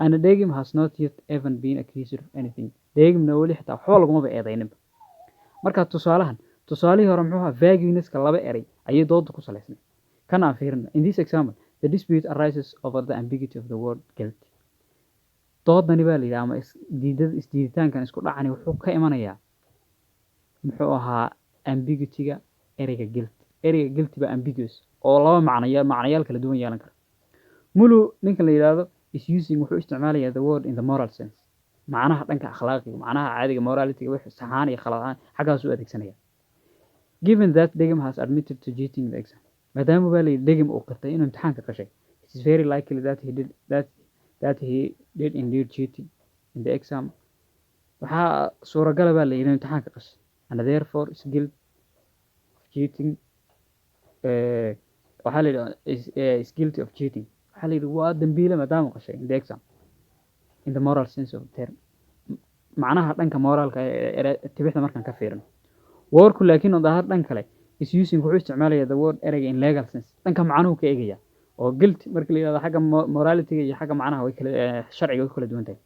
And Degim has not yet even been accused of anything. Degimna weli xitaa waxba lagumaba eedayninba. Marka tusaalahan, tusaalihii hore muxuu ahaa? Vagueness-ka laba erey ayay dooda ku salaysnay. Kan aan fiirino. In this example, the dispute arises over the ambiguity of the word guilty. Doodani baa la yidhaha ama isdiidada isdiiditaankan isku dhacani wuxuu ka imanayaa muxuu ahaa? Ambiguity-ga ereyga guilty. Ereyga guilty baa ambiguous oo laba macnayaal kala duwan yeelan kara. Mulu ninka la yidhaahdo is using, wuxuu isticmaalayaa, the word in the moral sense, macnaha dhanka akhlaaqiga, macnaha caadiga, morality, wixii saxaan iyo khalad ahaan xaggaas u adeegsanaya. Given that Degem has admitted to cheating the exam, maadaama baa la yidhi Degem uu qirtay inuu imtixaanka qashay, it is very likely that he did indeed cheating in the exam. Waxaa suuragala baa la yidhi inuu imtixaanka qashay, and therefore is guilt of cheating. Waxaa la yidhi is guilty of cheating. Waxaa la yidhi waa dambiile maadaama uu qashay in the exam in the moral sense of the term, macnaha dhanka moraalka ee tibixda markaan ka fiirino. Worku laakiin on the other, dhan kale, is using, wuxuu isticmaalaya, the word, ereyga, in legal sense, dhanka macnuhu ka eegaya oo guilty marka la yidhahdo xagga morality iyo xagga macnaha way kala sharciga way kala duwan tahay,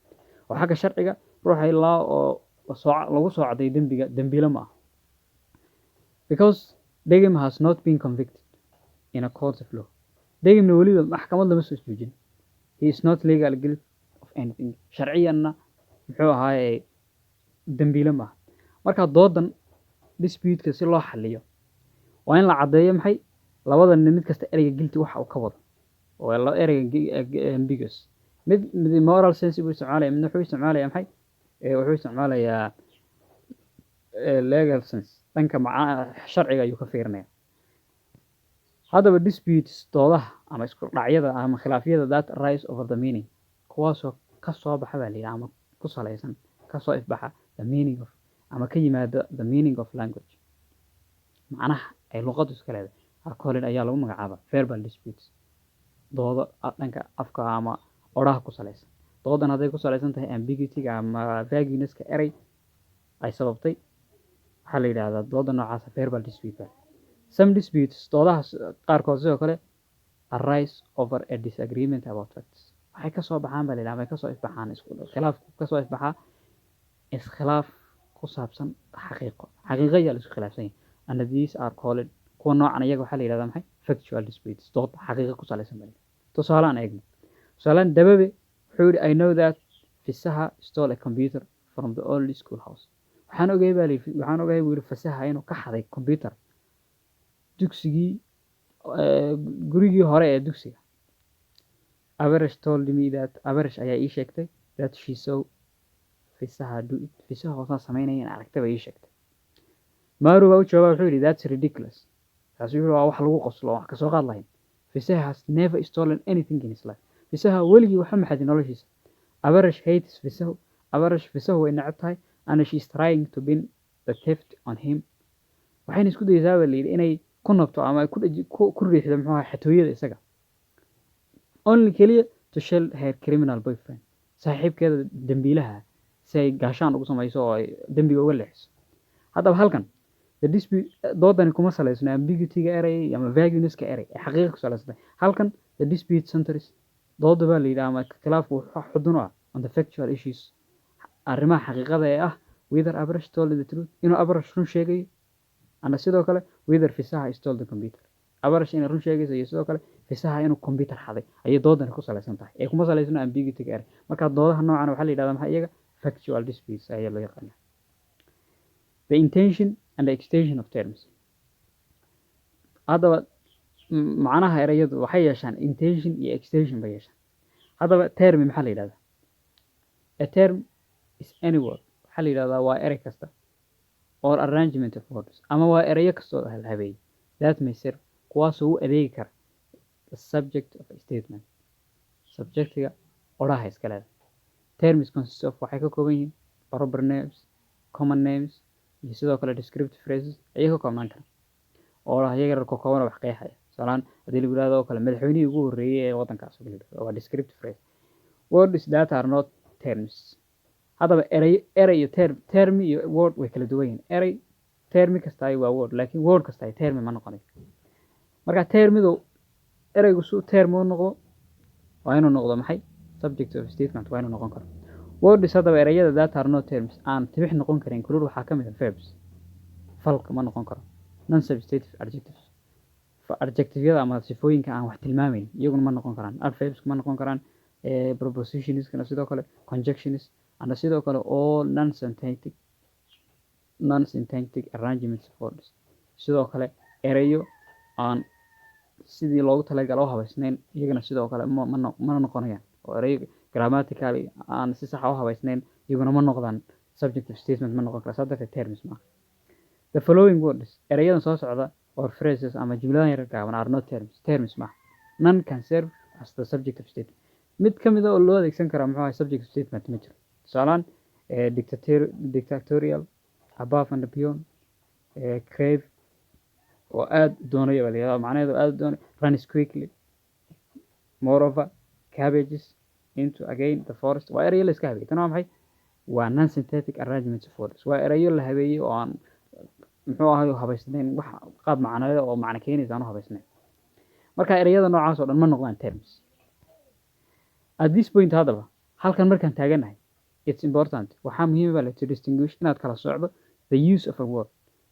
oo xagga sharciga ruuxa ilaa oo soo lagu soo cadday dembiga dembiile ma aha. Because Degem has not been convicted in a court of law, Degemna weliba maxkamad lama soo joojin, he is not legal guilt of anything. Sharciyanna muxuu ahaaye? Dembiile ma aha. Marka doodan dispute-ka si loo xaliyo waa in la caddeeyo maxay labada nin mid kasta ereyga guilty waxa uu ka wado oo ereyga ambiguous. Mid moral sense buu isticmaalaya, midna wuxuu isticmaalaya maxay? Wuxuu isticmaalayaa legal sense, dhanka macnaha sharciga ayuu ka fiirinaya. Haddaba disputes, doodaha ama isku dhacyada ama khilaafyada, that arise over the meaning, kuwaasoo ka soo baxa baa la yidhaha ama ku salaysan, kasoo ifbaxa, the meaning of, ama ka yimaada, the meaning of language, macnaha ay luqaddu iska leedahay, are called, ayaa lagu magacaabaa, verbal disputes, doodo dhanka afka ama odhaha ku salaysan. Doodan hadday ku salaysan tahay ambiguity-ga ama vagueness-ka erey ay sababtay, waxaa la yidhaahdaa dooda noocaasa verbal dispute baa. Some disputes, doodaha qaarkood sidoo kale, arise over a disagreement about facts, waxay kasoo baxaan baa la yidhaha ama ay kasoo ifbaxaan isku khilaaf kasoo ifbaxaa iskhilaaf ku saabsan xaqiiqo. Xaqiiqo ayaa la isku khilaafsan yahay. And these are called, kuwa noocan iyaga waxaa la yidhahdaa maxay? Factual disputes, dood xaqiiqo ku salaysan baa la yidhahdaa. Tusaale aan eegno. Tusaalean Dababe wuxuu yidhi, "I know that Fisaha stole a computer from the old school house." Waxaan ogahay baa la yidhi, waxaan ogahay buu yidhi Fasaha inuu ka xaday computer dugsigii gurigii hore ee dugsiga. Aberesh told me that, Aberesh ayaa ii sheegtay, that she saw Fisaha do it, Fisaha hoosaa sameynaya in aragtay bay ii sheegtay. Maru baa u jawaaba, wuxuu yidhi, "That's ridiculous." Taasi wuxuu waa wax lagu qoslo, wax kasoo qaad lahayn. Fisaha has never stolen anything in his life. Fisaha weligii waxba ma xadin noloshiisa. Aberash hates Fisahu. Aberash Fisahu way neceb tahay, and she is trying to pin the theft on him. Waxayna isku dayeysaa, baa la yidhi, inay ku nabto ama ay ku riixdo, muxuu ahaa, xatooyada isaga, only, keliya, to shield her criminal boyfriend, saaxiibkeeda dembiilaha, si ay gaashaan ugu samayso oo ay dembiga uga leexiso. Haddaba halkan the dispute, doodani kuma salaysno ambiguity-ga erey ama vagueness-ka erey ee xaqiiqa ku salaysantay. Halkan the dispute centers, dooda baa la yidhi ama khilaafku wuxuu xudun u ah on the factual issues, arrimaha xaqiiqada ee ah whether Abrash told the truth, inuu Abrash run sheegayo, and sidoo kale whether Fisaha stole the computer. Abrash inay run sheegayso iyo sidoo kale Fisaha inuu computer xaday ayay doodani ku salaysan tahay ee kuma salaysno ambiguity-ga erey. Marka doodaha noocan waxaa la yidhahdaa maxaa iyaga? Factual disputes ayaa loo yaqaanaa. The intension and the extension of terms. Haddaba macnaha ereyadu waxay yeeshaan intension iyo extension bay yeeshaan. Haddaba term maxaa la yidhahdaa? A term is any word, waxaa la yidhahdaa waa erey kasta, or arrangement of words, ama waa ereyo kastoo la habeeyey, that may serve, kuwaasoo u adeegi kara, the subject of a statement, subjectiga odhaha iska leedahay. Terms consist of, waxay ka kooban yihiin, proper names, common names iyo sidoo kale descriptive phrases ayay ka koobnaan karaan, oo ah iyaga ka kooban oo wax qeexaya. Tusaalahaan haddii lagu yidhahdo oo kale madaxweynihii ugu horreeyey ee waddankaas oo kale yidhahdo, waa descriptive phrase. Words that are not terms. Haddaba erey iyo term, term iyo word way kala duwan yihiin. Erey termi kasta waa word, laakiin word kasta termi ma noqonayo. Marka termidu, ereygu su term u noqdo waa inuu noqdo maxay? Subject of statement waa inuu noqon karo. Words, haddaba ereyada, that are not terms, aan tibix noqon karin, include, waxaa ka mid ah, verbs, falka ma noqon karo, non substantive adjectives, adjectiveyada ama sifooyinka aan wax tilmaamayn iyaguna ma noqon karaan, adverbs ma noqon karaan, prepositionskana sidoo kale, conjunctions, and sidoo kale all non-syntactic arrangements of words. Sidoo kale ereyo aan sidii loogu talagalay u habaysnayn iyagana sidoo kale ma noqonayaan, oo ereyo grammatically aan si sax ah u habaysnayn iyaguna ma noqdaan subject of statement, ma noqon kara. Saa darteed terms maaha. The following words, erayadan soo socda, or phrases, ama jumladahan yar gaaban, are not terms, terms maaha. None can serve as the subject of statement. Mid ka mid a oo loo adeegsan karaa, muxuu ahay, subject of statement ma jiro. Tusaalaan dictatorial, above and beyond, crave oo aad u doonaya baa la yidhahdaa, macnaheedu aad u doonaya, runs quickly, moreover, cabbages, into, again, the forest, waa erayo la iska habeeyey. Tan waa maxay? Waa non-syntactic arrangements of words. Waa erayo la habeeyey oo aan, muxuu ahay, habaysnayn, wax qaab macnadeed oo macno keenaysa aan u habaysnayn. Marka ereyada noocaas oo dhan ma noqdaan terms. At this point, haddaba halkan markaan taaganahay, it's important, waxaa muhiim ba to distinguish, inaad kala socdo, the use of a word,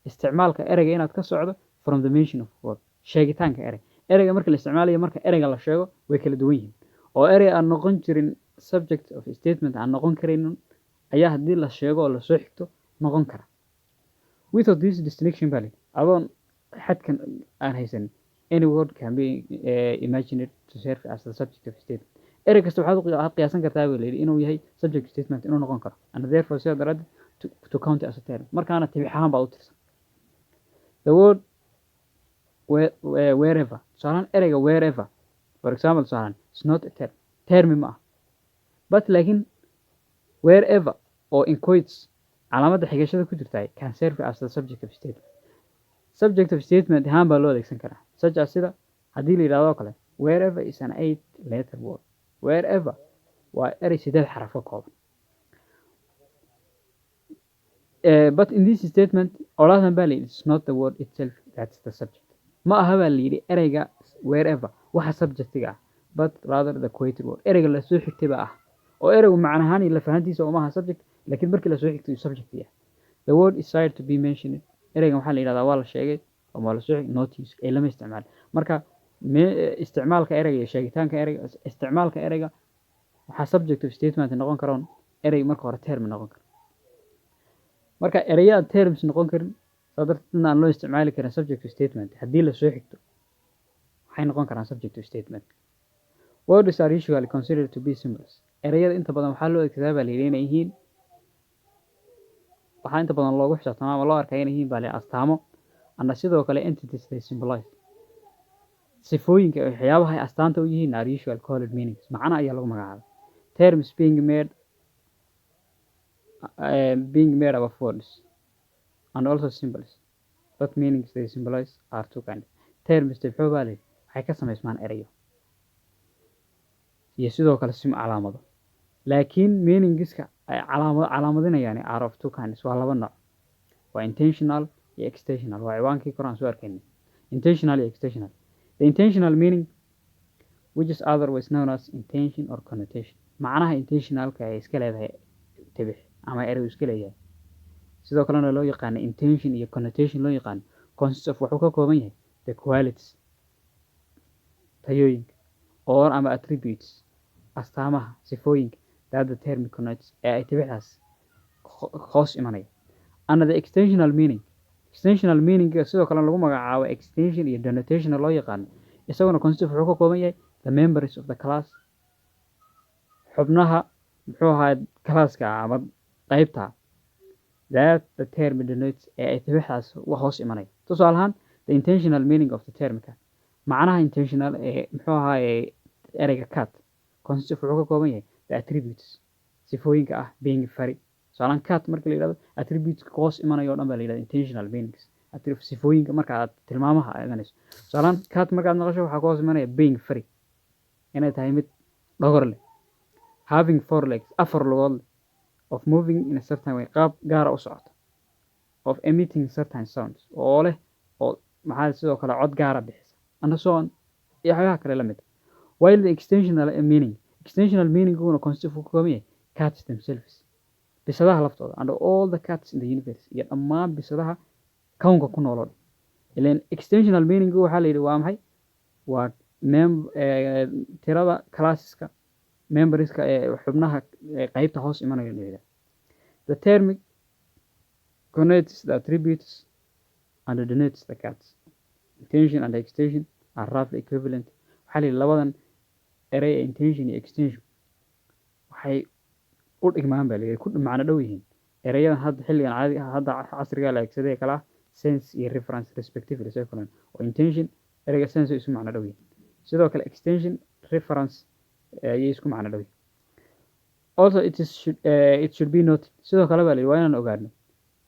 isticmaalka ereyga inaad ka socdo, from the mention of a word, sheegitaanka erey. Ereyga marka la isticmaalayo, marka ereyga la sheego, way kala duwan yihiin, oo erey aan noqon jirin subject of statement, aan noqon karaynin, ayaa haddii la sheego oo lasoo xigto noqon kara. Without this distinction, baa adoon xadkan aan haysanin, any word can be imagined to serve as the subject of statement. Erey kasta waxaad waxaad qiyaasan kartaa, baa layidhi, inuu yahay subject statement inuu noqon karo, and therefore, sidaa daraaddeed, to count as a term. Markaana tibix ahaan baad u tirsan. The word wherever, tusaalaan ereyga wherever, for example, tusaalaan, is not a term, termi ma ah, but, laakiin, wherever oo in quotes, calaamadda xigashada ku jirta, can serve as the subject of statement. Subject of statement ahaan baa loo adeegsan karaa, such as, sida haddii la yidhahdo oo kale, wherever is an eight letter word. Wherever waa erey sideed xaraf ka kooban. But in this statement, odhaahdan baa la yidhi, it's not the word itself that's the subject. Ma aha, baa la yidhi, ereyga wherever waxa subjectiga ah, but rather the quoted word, ereyga lasoo xigtay baa ah, oo ereygu macnahaan iyo lafahantiisa uma aha subject, laakiin markii lasoo xigtay uu subject yahay. The word is said to be mentioned, ereygan waxaa la yidhahdaa waa la sheegay ama waa lasoo xigtay, not used, ee lama isticmaal. Marka isticmaalka ereyga iyo sheegitaanka ereyga, isticmaalka ereyga waxaa subject of statement noqon karoon erey marka hore term noqon karo. Marka ereyo aan terms noqon karin, saa darteedna aan loo isticmaali karin subject to statement, haddii lasoo xigto waxay noqon karaan subject to statement. Words are usually considered to be symbols. Ereyada inta badan waxaa loo adeegsadaa, baa la yidhi, inay yihiin, waxaa inta badan loogu xisaabtamaa ama loo arkaa inay yihiin, baa la yidhi, astaamo, and sidoo kale entities they symbolize. Sifooyinka waxyaabaha ay astaanta u yihiin are usually called meanings, macna ayaa lagu magacaabaa. Terms being made up of words and also symbols, but meanings they symbolize are two kinds. Terms, tibxo baa leh, waxay ka samaysmaan erayo iyo sidoo kale sim calaamado, laakiin meaningska ay calaamado calaamadinayaan are of two kinds, waa laba nooc, waa intensional iyo extensional. Waa ciwaankii kore aan soo arkaynay, intensional iyo extensional. The intensional meaning, which is otherwise known as intension or connotation, macnaha intensionalka ay iska leedahay tibix ama erey iska leeyahay, sidoo kalena loo yaqaano intension iyo connotation loo yaqaano, consists of, wuxuu ka kooban yahay, the qualities, tayooyinka, or ama attributes, astaamaha, sifooyinka, that the term connotes, ee ay tibixdaas hoos imanaya, and the extensional meaning, extensional meaning sidoo kale lagu magacaabo extension iyo denotation loo yaqaano, isaguna consists of, wuxuu ka kooban yahay, the members of the class, xubnaha muxuu ahaa classka ama qaybta, that the term denotes, ee ay tibixdaas hoos imanaya. Tusaale ahaan, the intensional meaning of the term cat, macnaha intensional ee muxuu ahaa ereyga cat, consists of, wuxuu ka kooban yahay, the attributes, sifooyinka ah, being furry. Tusaale, cat marka la yidhahdo, attributes hoos imanaya oo dhan baa la yidhahda intensional meanings. Sifooyinka marka aad tilmaamaha eeganayso, tusaale, cat markaad maqasho waxaa ku hoos imanaya being furry, inay tahay mid dhogor leh, having four legs, afar lugood leh, of moving in a certain way, qaab gaara u socota, of emitting certain sounds, oo leh oo maxaa sidoo kale cod gaara bixisa, and so on, iyo waxyaabaha kale la mid. While the extensional meaning, extensional meaning una consists of, ka kooban yahay, cats themselves, bisadaha laftooda, and all the cats in the universe, iyo dhammaan bisadaha kownka ku nool oo dhan. Ileen extensional meaning waxaa la yidhi waa maxay? Waa tirada classeska, memberska ee xubnaha qaybta hoos imanaya la yidhaahdo. The term connotes the attributes and denotes the cats. Intension and extension are roughly equivalent. Waxaa la yidhi labadan erey ee intension iyo extension waxay u dhigmaan baa la yidhi, ku macno dhow yihiin ereyadan hadda xilligan caadiga hadda casriga la adeegsaday ee kala ah sense iyo reference respectively. Sidoo kale oo intension ereyga sense ay isu macno dhow yihiin, sidoo kale extension reference ayay isku macno dhow yihiin. Also it should be noted, sidoo kale baa la yidhi waa inaan ogaano,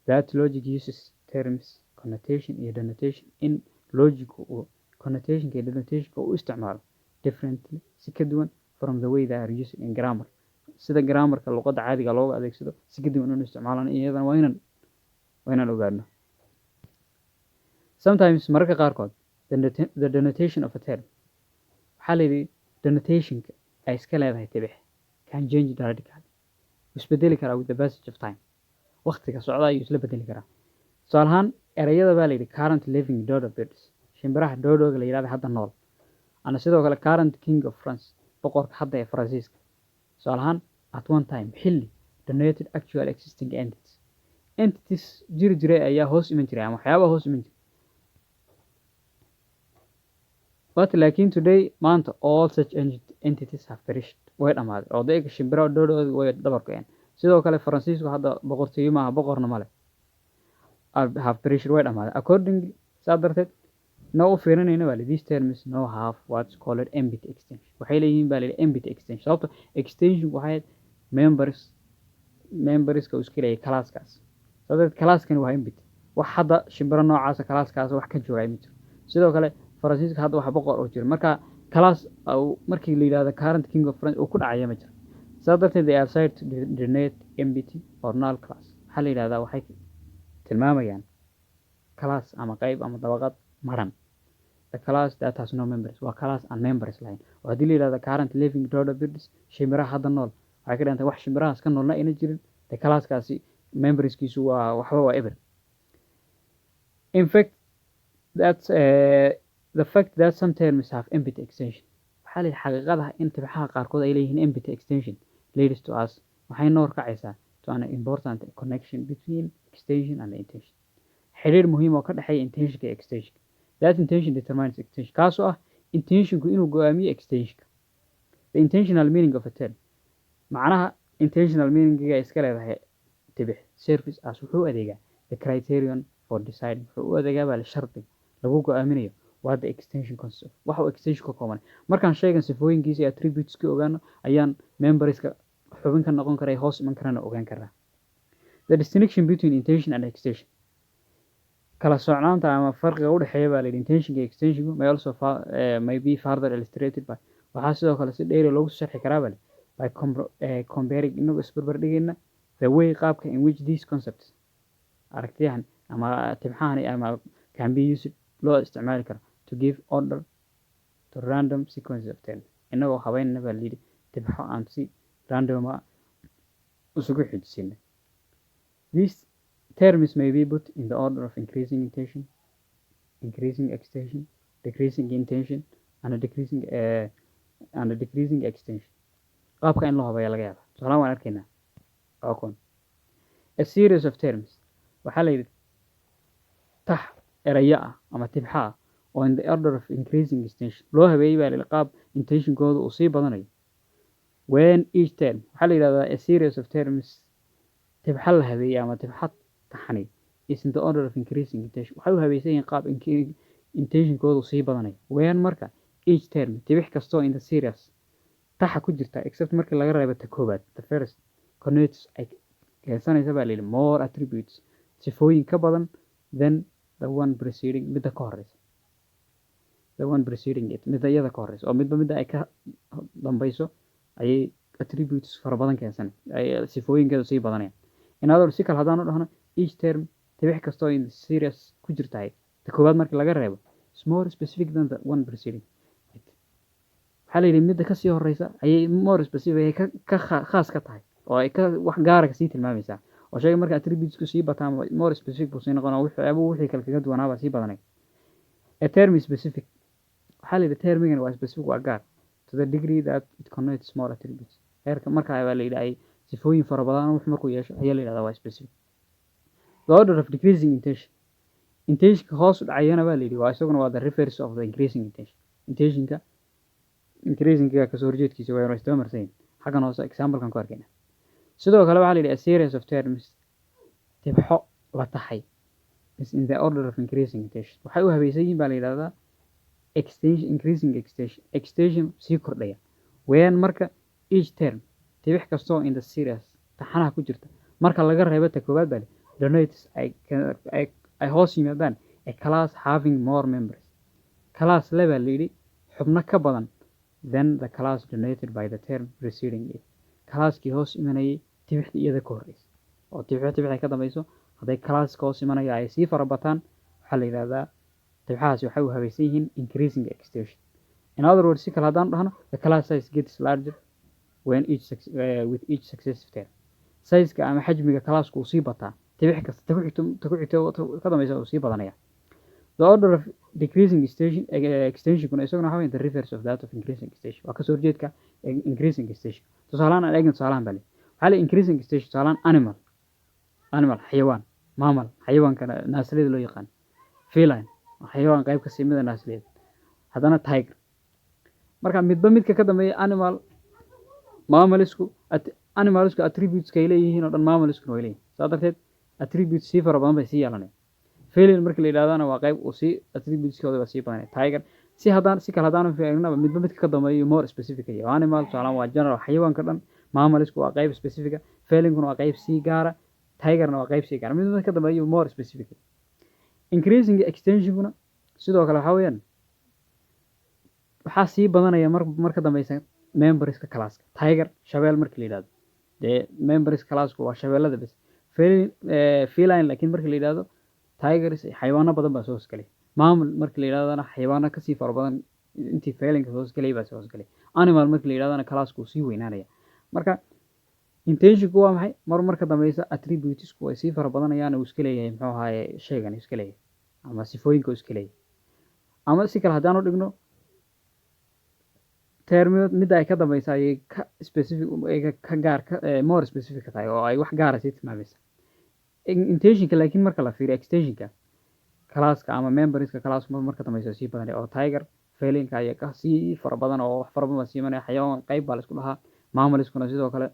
that logic uses terms connotation iyo denotation, in logic uu connotationka iyo denotationka uu isticmaalo differently, si ka duwan, from the way they are used in grammar, sida grammarka luqadda caadiga looga adeegsado si ka duwan inuu isticmaalano, iyadana waa inaan ogaano. Sometimes, mararka qaarkood, the denotation of a term, waxaa la yidhi denotationka ay iska leedahay tibix, can change radically, isbedeli karaa, with the passage of time, waqtiga socda ayuu isla bedeli karaa. Tusaale ahaan, ereyada baa la yidhi current living dodo birds, shimbiraha dodoga la yidhahda hadda nool, ana sidoo kale current king of France, boqorka hadda ee Faransiiska, tusaale ahaan, at one time, xilli, denoted actual existing entities, entities jiri jiray ayaa hoos iman jiray ama waxyaabaha hoos iman jiray, but laakiin today, maanta, all such entities have perished, way dhamaaday oo deega shimbiro dhodhooda way dabar go'een. Sidoo kale Faransiisku hadda boqortooyo maaha, boqorna male. Have perished, way dhamaaday. Accordingly, saa darteed no u fiirinayna baa these terms now have what's called empty extension, waxay leeyihiin baa layidhi empty extension, sababto extension waxay members, memberska uu iska leeyahay classkaas. Saa darteed classkani waa empty, wax hadda shimbiro noocaasa classkaas wax ka jooga ma jiro. Sidoo kale Faransiiska hadda wax boqor oo jiro, marka class markii la yidhahdo current king of France uu ku dhacaya ma jiro. Saa darteed they are said to denote empty or null class. Waxaa la yidhahdaa waxay tilmaamayaan class ama qayb ama dabaqad maran, the class that has no members, waa class aan members lahayn, oo haddii la yidhahdo current living dodo birds, shimbiraha hadda nool, waxay ka dhigan tahay wax shimbirahaas ka noolna ayna jirin de classkaasi memberskiisu waa waxba, waa eber. In fact, that's the fact that some terms have empty extension, waxaa la yidhi xaqiiqada in tibxaha qaarkood ay leeyihiin empty extension, leads to us, waxay noo horkacaysaa, to an important connection between extension and intension, xiriir muhiim oo ka dhexeeya intensionka iyo extensionka, that intension determines extension, kaasoo ah intensionku inuu go'aamiyo extensionka. The intensional meaning of a term, macnaha intensional meaningiga ay iska leedahay tibix, serves as, wuxuu u adeegaa, the criterion for deciding, wuxuu u adeegaa baa la shardiga lagu go'aaminayo. What the extension consists of, waxa uu extension ka kooban. Markaan shaygan sifooyinkiisa iyo attributes-ka ogaano, ayaan memberska xubin ka noqon kara ee hoos iman karana ogaan karaa. The distinction between intension and extension, kala socnaanta ama farqiga u dhexeeya baa la yidhi intensionka iyo extensionku, may also may be further illustrated by, waxaa sidoo kale si dheeri loogu sharxi karaa baa by comparing, inagoo isbarbar dhigayna, the way, qaabka, in which these concepts, aragtiyahan ama tibxahani ama, can be used, loo isticmaali karo, to give order to random sequence of terms, inagoo habeynana baa la yidhi tibxo aan si random ah isugu xijisina. These terms may be put in the order of increasing intension, increasing extension, decreasing intension, and a decreasing extension. Qaabka in loo habeeyo laga yaabaa. Tusaalahaan waan arkaynaa. Waa kun. A series of terms, waxaa la yidhi tax erayo ah ama tibxa ah oo in the order of increasing extension loo habeeyey baa la yidhi qaab intentionkooda uu sii badanayo. When each term, waxaa la yidhahdaa a series of terms, tibxa la habeeyey ama tibxa taxani, is in the order of increasing intention, waxay u habaysan yihiin qaab intentionkoodu sii badanayo. When, marka, each term, tibix kastoo, in the series, taxa ku jirta, except markii laga reebo ta koobaad, the first, connotes, ay keensanaysa baa la yidhi more attributes, sifooyin ka badan, than the one preceding, midda ka horeysa, the one preceding it, midda iyada ka horeysa, oo midba midda ay ka dambayso ayay attributes fara badan keensanay, ay sifooyinkeedu sii badanayaan. In other words, si kale haddaan u dhahno, each term, tibix kastoo in the series ku jirtahay, ta koowaad markii laga reebo, is more specific than the one preceding it. Waxaa la yidhi midda kasii horeysa ayay more specific, ay ka khaas ka tahay oo ay ka wax gaara kasii tilmaamaysaa, oo shayga marka attributesku sii bataan more specific buu sii noqon, oo wixii kale kaga duwanaabaa sii badanay. A term is specific, waxaa la yidhi termigan waa specific, waa gaar, to the degree that it connotes more attributes, heerka markaa baa la yidhi ay sifooyin fara badan wax markuu yeesho ayaa la yidhahdaa waa specific. The order of decreasing intension, intentionka hoos u dhacayana baa la yidhi waa isaguna waa the reverse of the increasing intension. Intentionka increasingka kasoo horjeedkiisa waa isdaba marsan yihiin. Xaggan hoose examplekan ku arkayna. Sidoo kale waxaa la yidhi a series of terms, tibxo la taxay, is in the order of increasing intension, waxay u habaysan yihiin baa la yidhahdaa extension, increasing extension, extension sii kordhaya. When, marka, each term, tibix kastoo, in the series, taxanaha ku jirta, marka laga reebo ta koowaad baa le, denotes, ay hoos yimaadaan, a class having more members, class le baa la yidhi xubno ka badan, than the class denoted by the term preceding it, classkii hoos imanayay tibixdii iyada ka horreysay, oo tibixo tibix ay ka dambayso hadday classka hoos imanaya ay sii fara bataan, waxaa la yidhahdaa tibxahaasi waxay u habaysan yihiin increasing extension. In other words, si kale haddaan dhahno, the class size gets larger when each with each successive term. Sizeka ama xajmiga classku uu sii bataa tibix kasta ta ku xigto, ta ku xigto ka dambaysa uu sii badanaya. The order of decreasing extension, extensionkuna isaguna waxa weeye the reverse of that of increasing extension, waa kasoo horjeedka increasing extension. Tusaalahaan aan eegna. Tusaalahan baa le waxaa la increasing extension, tusaalahaan animal, animal xayawaan, mammal, xayawaanka naasliyada loo yaqaan, feline, xayawaan qayb kasii mida naasliyada, haddana tiger. Marka midba midka ka dambeeya, animal, mammalsku, animalsku attributeska ay leeyihiin oo dhan mammalskuna way leeyihiin. Saa darteed attributes sii fara badan bay sii yeelanayaan. Feline marka la yidhahdana waa qayb uu sii attributeskooda baa sii badanaya. Tiger, si haddaan si kale haddaan fiirnaba, midba midka ka dambeeyo more specific yahay. Animal tusaale waa general, xayawaanka dhan. Mammalsku waa qayb specific ah, felinkuna waa qayb sii gaara, tigerna waa qayb sii gaara. Midba midka ka dambeeyo more specific. Increasing extensionkuna sidoo kale waxaa weeyaan waxaa sii badanaya mar marka dambeysa memberska classka. Tiger, shabeel marka la yidhahdo, dee members classku waa shabeellada bes. Feline laakiin marka la yidhahdo, tigers, xayawaano badan baa soo hoosgelay. Mammal marka la yidhahdana xayawaano kasii fara badan intii felinka soo hoosgelay baa soo hoosgelay. Animal marka la yidhahdana classku wuu sii weynaanaya. Marka intentionku waa maxay? Mar marka dambeysa attributesku way sii fara badanayaan uu iska leeyahay, muxuu ahaaye, shaygan iska leeyahay ama sifooyinka uu iska leeyahay. Ama si kale haddaan u dhigno, term midda ay ka dambeysa ayay ka specific, ay ka gaar ka more specific ka tahay oo ay wax gaara sii tilmaamaysa. Intentionka laakiin marka la fiiriyo, extensionka classka ama memberska classku mar marka dambeysa sii badanaya, oo tiger, felinka ayaa ka sii fara badan oo wax fara badan baa sii imanaya. Xayawaan qayb baa la isku dhahaa. Mammalskuna sidoo kale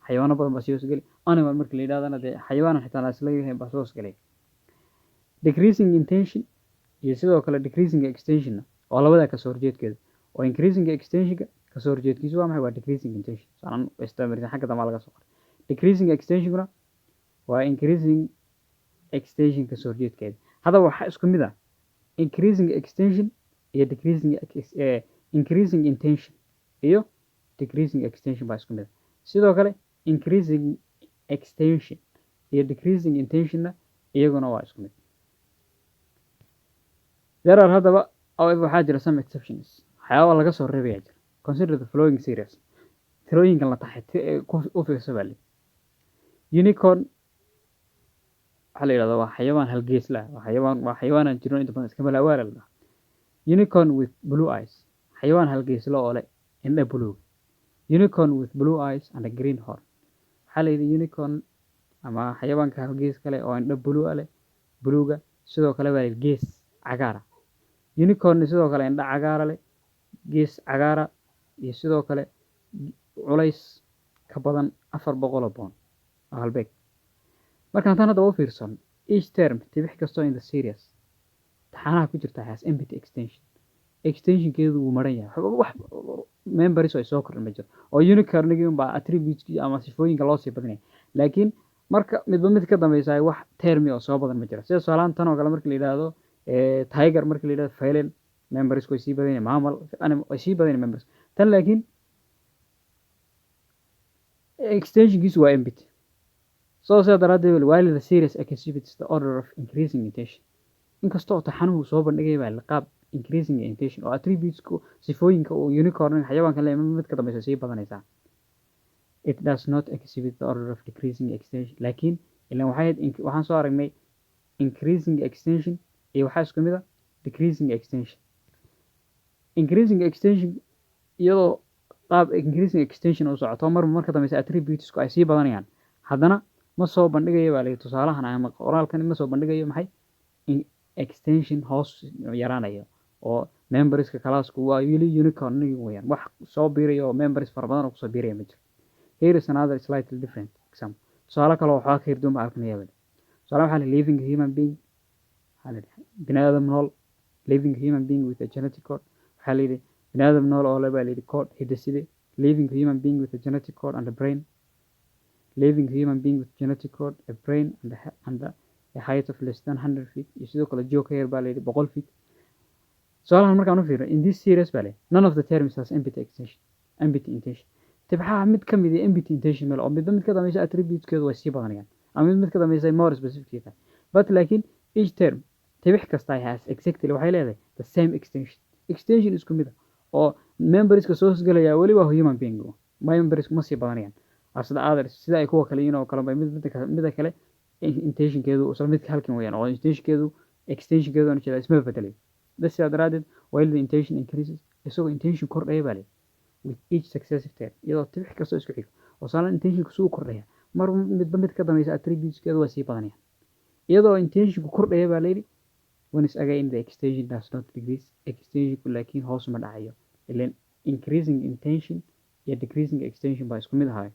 xayawaano badan baa sii hoosgeli. Animal marka la yidhahdana dee xayawaan xitaa la isla yahay baa soo hoosgelay. Decreasing intension. Iyo sidoo kale decreasing extension oo labada kasoo horjeedkeeda, oo increasing extensionka kasoo horjeedkiisu waa maxay? Waa decreasing intension. Saanan istamarisan xagga dambe laga soo qoray. Decreasing extensionkuna waa increasing extension kasoo horjeedkeeda. Haddaba waxaa isku mid ah increasing extension iyo decreasing increasing intension iyo decreasing extension baa isku mid ah. Sidoo kale increasing extension iyo decreasing intentionna iyaguna waa isku mid. There are haddaba, however, waxaa jira some exceptions, waxyaaba laga soo reebaya jira. Consider the following series, tirooyinkan la taxay u fiirso baa lii. Unicorn waxaa la yidhahdaa waa xayawaan halgeesla ah, waa xayawaan aan jirin, inta badan iska malaawaala la dhahaa. Unicorn with blue eyes, xayawaan halgeesla oo leh indho buluug. Unicorn with blue eyes and a green horn, waxaa la yidhi unicorn ama xayawaanka halgees kale oo indho blue leh, buluuga, sidoo kale waa gees cagaara. Unicorn sidoo kale indho cagaara leh, gees cagaara, iyo sidoo kale culays ka badan 400 oo pound oo halbeeg. Marka haddaan haddaba u fiirsan, each term, tibix kastoo, in the series, taxanaha ku jirta, has empty extension, extensionkeedu wuu maran yahay, wax members oo ay soo kordhin ma jiro, oo unicornigii unbaa attributeskii ama sifooyinka loo sii badinaya, laakiin marka midba mid ka dambeysa ay wax termi oo soo badan ma jiro. Sida tusaalahaan tan oo kale marka la yidhaahdo tiger, marka la yidhahdo feline, members way sii badan yahay, mammal, animal way sii badan yahay members tan, laakiin extensionkiisu waa empty. So sidaa daraaddeed, while the series exhibits the order of increasing intension, inkastoo taxanuhu soo bandhigay baa qaab increasing intension oo attributesku, sifooyinka uu unicorn xayawaankan leeyahay mid ka dambeysa sii badanaysaa, it does not exhibit the order of decreasing extension. Laakiin ilan waxay waxaan soo aragnay increasing extension iyo waxaa isku mid ah decreasing extension. Increasing extension iyadoo qaab increasing extension u socoto, marba marka dambeysa attributesku ay sii badanayaan, haddana ma soo bandhigayo baa layidhi tusaalahan ama qoraalkan ma soo bandhigayo maxay extension hoos yaraanayo, oo memberska classku waa weli unicorn weyaan, wax soo biirayo oo members fara badan oo kusoo biiraya ma jiro. Here is another slightly different example, tusaale kale oo waxaa ka hirduun baa halkan yaabay. Tusaale waxaa la living human being, waxaa la yidhi bini aadam nool, living human being with a genetic code, waxaa la yidhi bini aadam nool oo le baa la yidhi code hidde-side, living human being with a genetic code and a brain, living human being with genetic code, a brain and a height of less than 100 feet, iyo sidoo kale joog ka yar baa la yidhi 100 feet. Tusaalahan markaan u fiirno, in this series baa le none of the terms has empty extension, empty intension. Tibxaha mid ka mid ah empty intension male, oo midba mid ka dambeysa attributeskeedu way sii badanayaan ama mid ka dambeysa more specific tahay. But laakiin each term, tibix kasta, has exactly, waxay leedahay, the same extension, extension isku mid ah, oo memberska soo hosgelaya weli waa human being, members ma sii badanayaan as the others, sida ay kuwa kale yihiin oo kale bay mid mida kale intentionkeedu isla midka halkan weeyaan, oo intentionkeedu, extensionkeedu aan jeedaa, isma bedelayo. Bas sidaa daraaddeed, while the intension increases, isagoo intension kordhaya baa leh, with each successive term, iyadoo tibix kastoo isku xigo oo saalan intentionku suu kordhaya, mar midba mid ka dambeysa attributeskeedu waa sii badanayaan, iyadoo intentionku kordhaya baa layidhi, once again the extension does not decrease, extensionku laakiin hoos ma dhacayo, ilan increasing intension iyo decreasing extension baa isku mid ahaay.